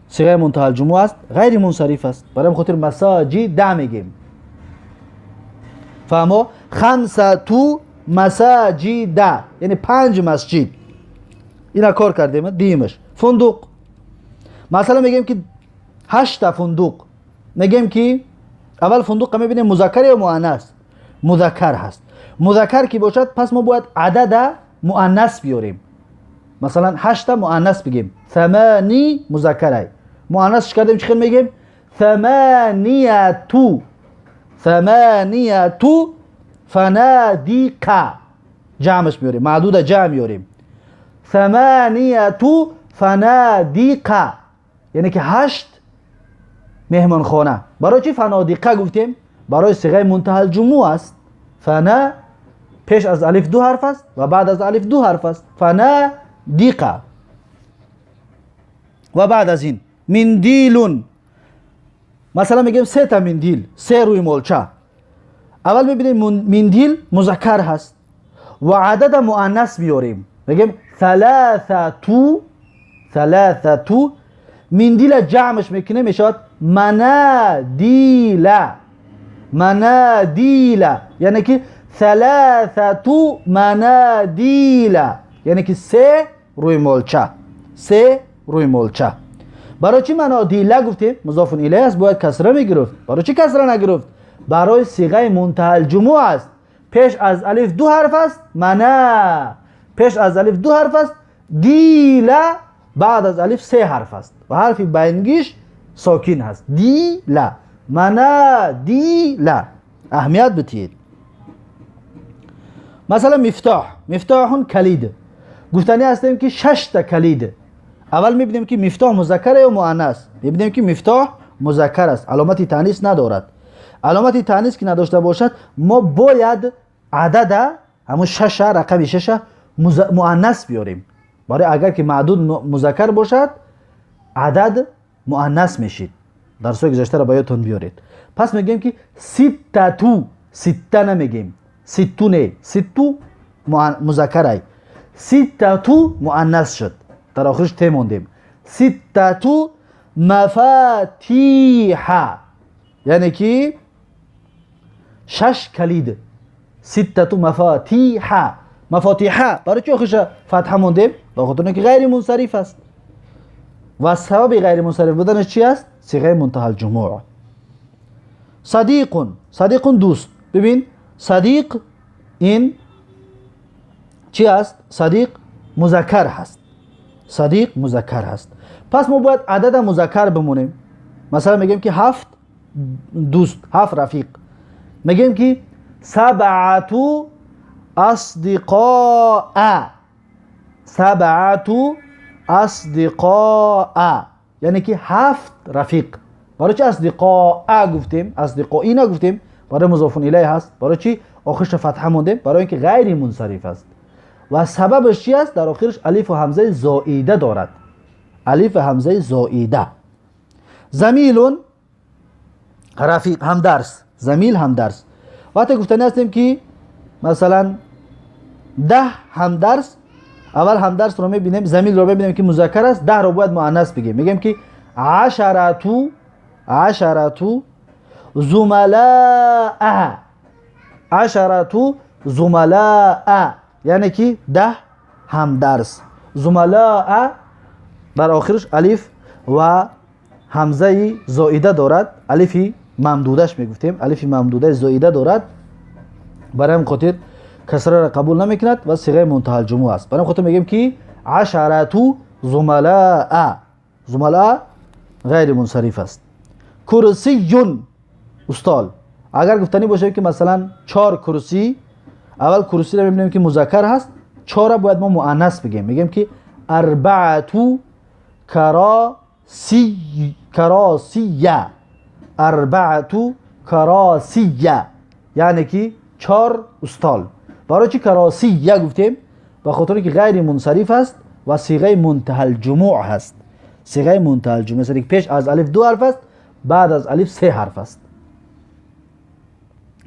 A: صیغه منتهی الجموع است، غیر منصرف است، برای خاطر مساجد ده میگیم. فهمو؟ 5 مساجد یعنی 5 مسجد. اینا کار کردیم دیمش. فندق مثلا میگیم که 8 فندق. میگیم که اول فندق میبینیم مذکر یا مؤنث؟ مذکر هست. مذکر که باشد پس ما باید عدد مؤنث بیاریم. مثلا 8 مؤنث بگیم، 8 مذکره، مؤنث کردیم چی میگیم؟ 8 8 فنادق، جمعش میاریم، معدود جمع میاریم. 8 فنادق یعنی که 8 مهمانخانه. برای چی فنادقه گفتیم؟ برای صیغه منتهی الجموع است. فنا پیش از الف 2 حرف است و بعد از الف 2 حرف است. فنادقه. و بعد از این مندیلون، مثلا میگیم 3 تا مندیل، 3 روی مولچه. اول میبینیم مندیل مذکر هست و عدد مؤنث میاریم، میگیم 3 3 مندیل جمعش میکنه میشود منادیل، منادیل یعنی که 3 منادیل یعنی که 3 روی مولچه، 3 روی مولچه. برای چی منادیله گفتیم؟ مضاف الیه است، باید کسره میگرفت. برای چی کسره نگرفت؟ برای صیغه منتهی الجموع است. پیش از الف 2 حرف است، منا، پیش از الف 2 حرف است، دیله، بعد از الف 3 حرف است و حرف بینگیش ساکن هست. دیله، منا دیله. اهمیت بدید. مثلا مفتاح، مفتاح کلید. Гуфтанӣ ҳастем, ки шашта калид. Аввал мебинем, ки мифтоҳ музаккар ё муаннас. Мебинем, ки мифтоҳ музаккар аст, аломати таънис надорад. Аломати таънис ки надошта бошад, мо бояд адада, ҳамун шаша, рақами шаша муаннас биёрем. Барои агар ки маъдуд музаккар бошад, адад муаннас мешид. Дарсҳои гузаштаро ба ёдтон биёред. Пас мегӯем, ки ситтату, ситта намегем, ситту не, ситту музаккарай, ситтату муаннас шуд, дар охириш те мондем. Ситтату мафатиҳа, яъне ки шаш калид. Ситтату мафатиҳа. Мафотиҳа барои чи охириша фатҳа мондем? Ба хотир он ки ғайри мунсариф аст. Ва сабаби ғайри мунсариф буданаш чи аст? Сиғаи мунтаҳалҷумӯъ. Садиқун, садиқун дӯст. Бибин, садиқ ин чи аст? Садиқ музаккар ҳаст. Садиқ музаккар ҳаст, пас мо бояд адада музаккар бимонем. Масалан, мегӯем, ки ҳафт дӯст, ҳафт рафиқ. Мегӯем, ки сабъату асдиқоа, сабъату асдиқоа, яъне ки ҳафт рафиқ. Барои чи асдиқоа гуфтем, асдиқои нагуфтем? Барои музофун илай ҳаст. Барои чи охирша фатҳа мондем? Барои ин ки ғайри мунсариф аст. Ва сабабаш чи аст? Дар охираш алифу ҳамзаи зоида дорад, алифу ҳамзаи зоида. Замилун, рафиқ, ҳамдарс. Замил, ҳамдарс. Вақте гуфтанӣ ҳастем, ки масалан 10 ҳамдарс, аввал ҳамдарсро мебинем, замилро мебинем, ки музаккар аст, 10-ро бояд муаннас бигем. Мегӯем, ки ашарату, ашарату зумалаа, ашарату зумалаа, яъне ки 10 ҳамдарс. Зумалаа дар охираш алиф ва ҳамзаи зоида дорад, алифи мамдудаш мегуфтем, алифи мамдудаи зоида дорад. Барои ҳамин хотир касраро қабул намекунад ва сиғаи мунтаҳалҷумӯъ аст. Барои ҳамин хотир мегӯем, ки ашарату зумалаа. Зумалаа ғайри мунсариф аст. Курсиюн, устол. Агар гуфтанӣ бошем, ки масалан чор курсӣ, аввал курсиро мебинем, ки музаккар ҳаст, чора бояд мо муаннас бигем. Мегӯем, ки арбаату каросия, арбаату каросия, яъне ки чор устол. Барои чи каросия гуфтем? Ба хотире ки ғайри мунсариф аст ва сиғаи мунтаҳалҷумӯъ ҳаст. Сиғаи мунтаҳалҷумӯъ, масалан, пеш аз алиф ду ҳарф аст, баъд аз алиф се ҳарф аст.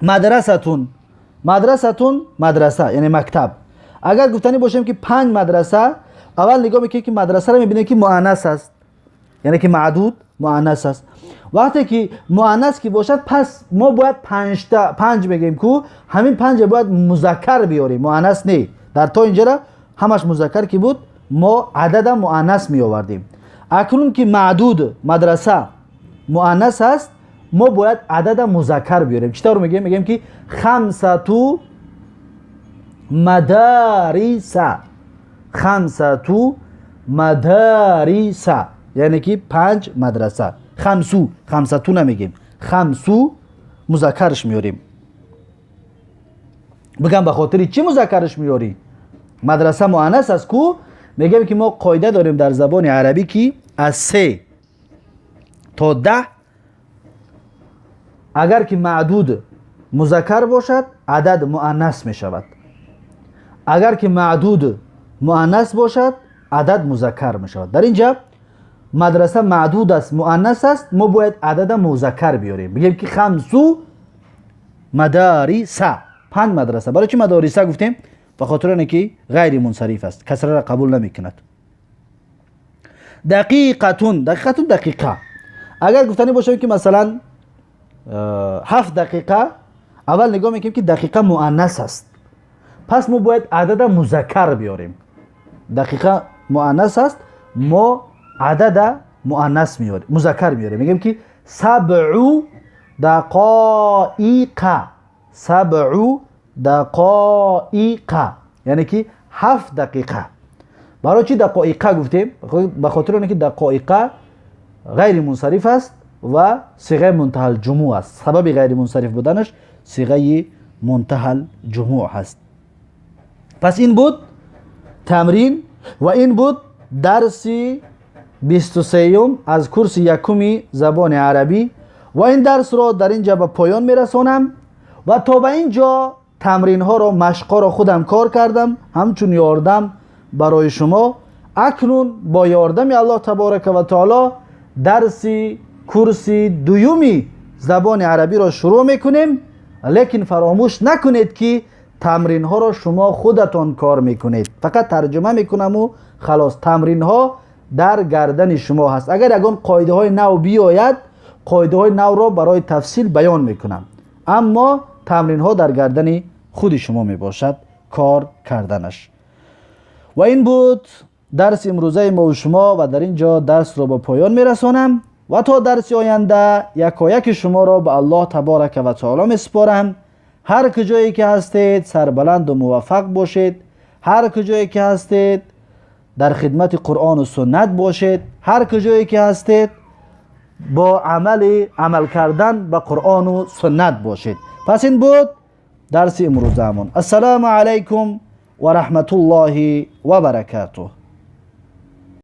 A: Мадрасатун, мадрасатун, мадраса, яъне мактаб. Агар гуфтанӣ бошем, ки панҷ мадраса, аввал нигоҳ мекунем, ки мадрасаро мебинем, ки муаннас аст, яъне ки маъдуд муаннас аст. Вақте ки муаннас ки бошад, пас мо бояд панҷта, панҷ мегӯем ку, ҳамин панҷа бояд музаккар биёрем, муаннас не. Дар то инҷара ҳамаш музаккар ки буд, мо адада муаннас меовардем. Акнун ки маъдуд мадраса муаннас аст, мо бояд адада музаккар биёрем. Чӣ тавр мегӯем? Мегӯем, ки хамсату мадариса, хамсату мадариса, яъне ки панҷ мадраса. Хамсу, хамсату намегем, хамсу музаккарш меёрем. Бигам, ба хотири чӣ музаккарш меёрӣ? Мадраса муаннас аст ку. Мегӯем, ки мо қоида дорем дар забони арабӣ, ки аз се то 10 агар ки маъдуд музаккар бошад, адад муаннас мешавад. Агар ки маъдуд муаннас бошад, адад музаккар мешавад. Дар ин ҷа мадраса маъдуд аст, муаннас аст, мо бояд адада музаккар биёрем. Бигем, ки хамсу мадариса, панҷ мадраса. Барои чи мадориса гуфтем? Ба хотири оне ки ғайри мунсариф аст, касраро қабул намекунад. Дақиқатун, дақиқатун, дақиқа. Агар гуфтанӣ бошем, ки масалан 7 дақиқа, аввал нигоҳ мекунем, ки дақиқа муаннас аст, пас мо бояд адада музаккар биёрем. Дақиқа муаннас аст, мо адада муаннас меёрем, музаккар меёрем. Мегӯем, ки сабъу дақоиқа, сабъу дақоиқа, яъне ки 7 дақиқа. Барои чи дақоиқа гуфтем? Ба хотири оне ки дақоиқа ғайри мунсариф аст ва сиғаи мунтаҳалҷумӯъ аст. Сабаби ғайри мунсариф буданаш сиғаи мунтаҳалҷумӯъ ҳаст. Пас ин буд. тамрин ва ин буд дарси 23 аз курси якуми забони арабӣ ва ин дарсро дар ин ҷа ба поён мерасонам ва то ба ин ҷо тамринҳоро, машқҳоро худам кор кардам ҳамчун ёрдам барои шумо. Акнун бо ёрдами Аллоҳ таборака ва таоло дарси курси дуюми забони арабиро шурӯъ мекунем, лекин фаромӯш накунед, ки тамринҳоро шумо худатон кор мекунед. Фақат тарҷума мекунаму халос. Тамринҳо дар гардани шумо ҳаст. Агар ягон қоидаҳои нав биёяд, қоидаҳои навро барои тафсил баён мекунам, аммо тамринҳо дар гардани худи шумо мебошад кор карданаш. Ва ин буд дарси имрӯзаи мову шумо ва дар ин ҷо дарсро ба поён мерасонам ва то дарси оянда якояки шуморо ба Аллоҳ таборака ва таоло месупорам. Ҳар куҷое ки ҳастед, сарбаланду муваффақ бошед. Ҳар куҷое ки ҳастед, дар хидмати Қуръону суннат бошед. Ҳар куҷое ки ҳастед, бо амали амал кардан ба Қуръону суннат бошед. Пас ин буд дарси имрӯзаамон. Ассалому алайкум ва раҳматуллоҳи ва баракатуҳ.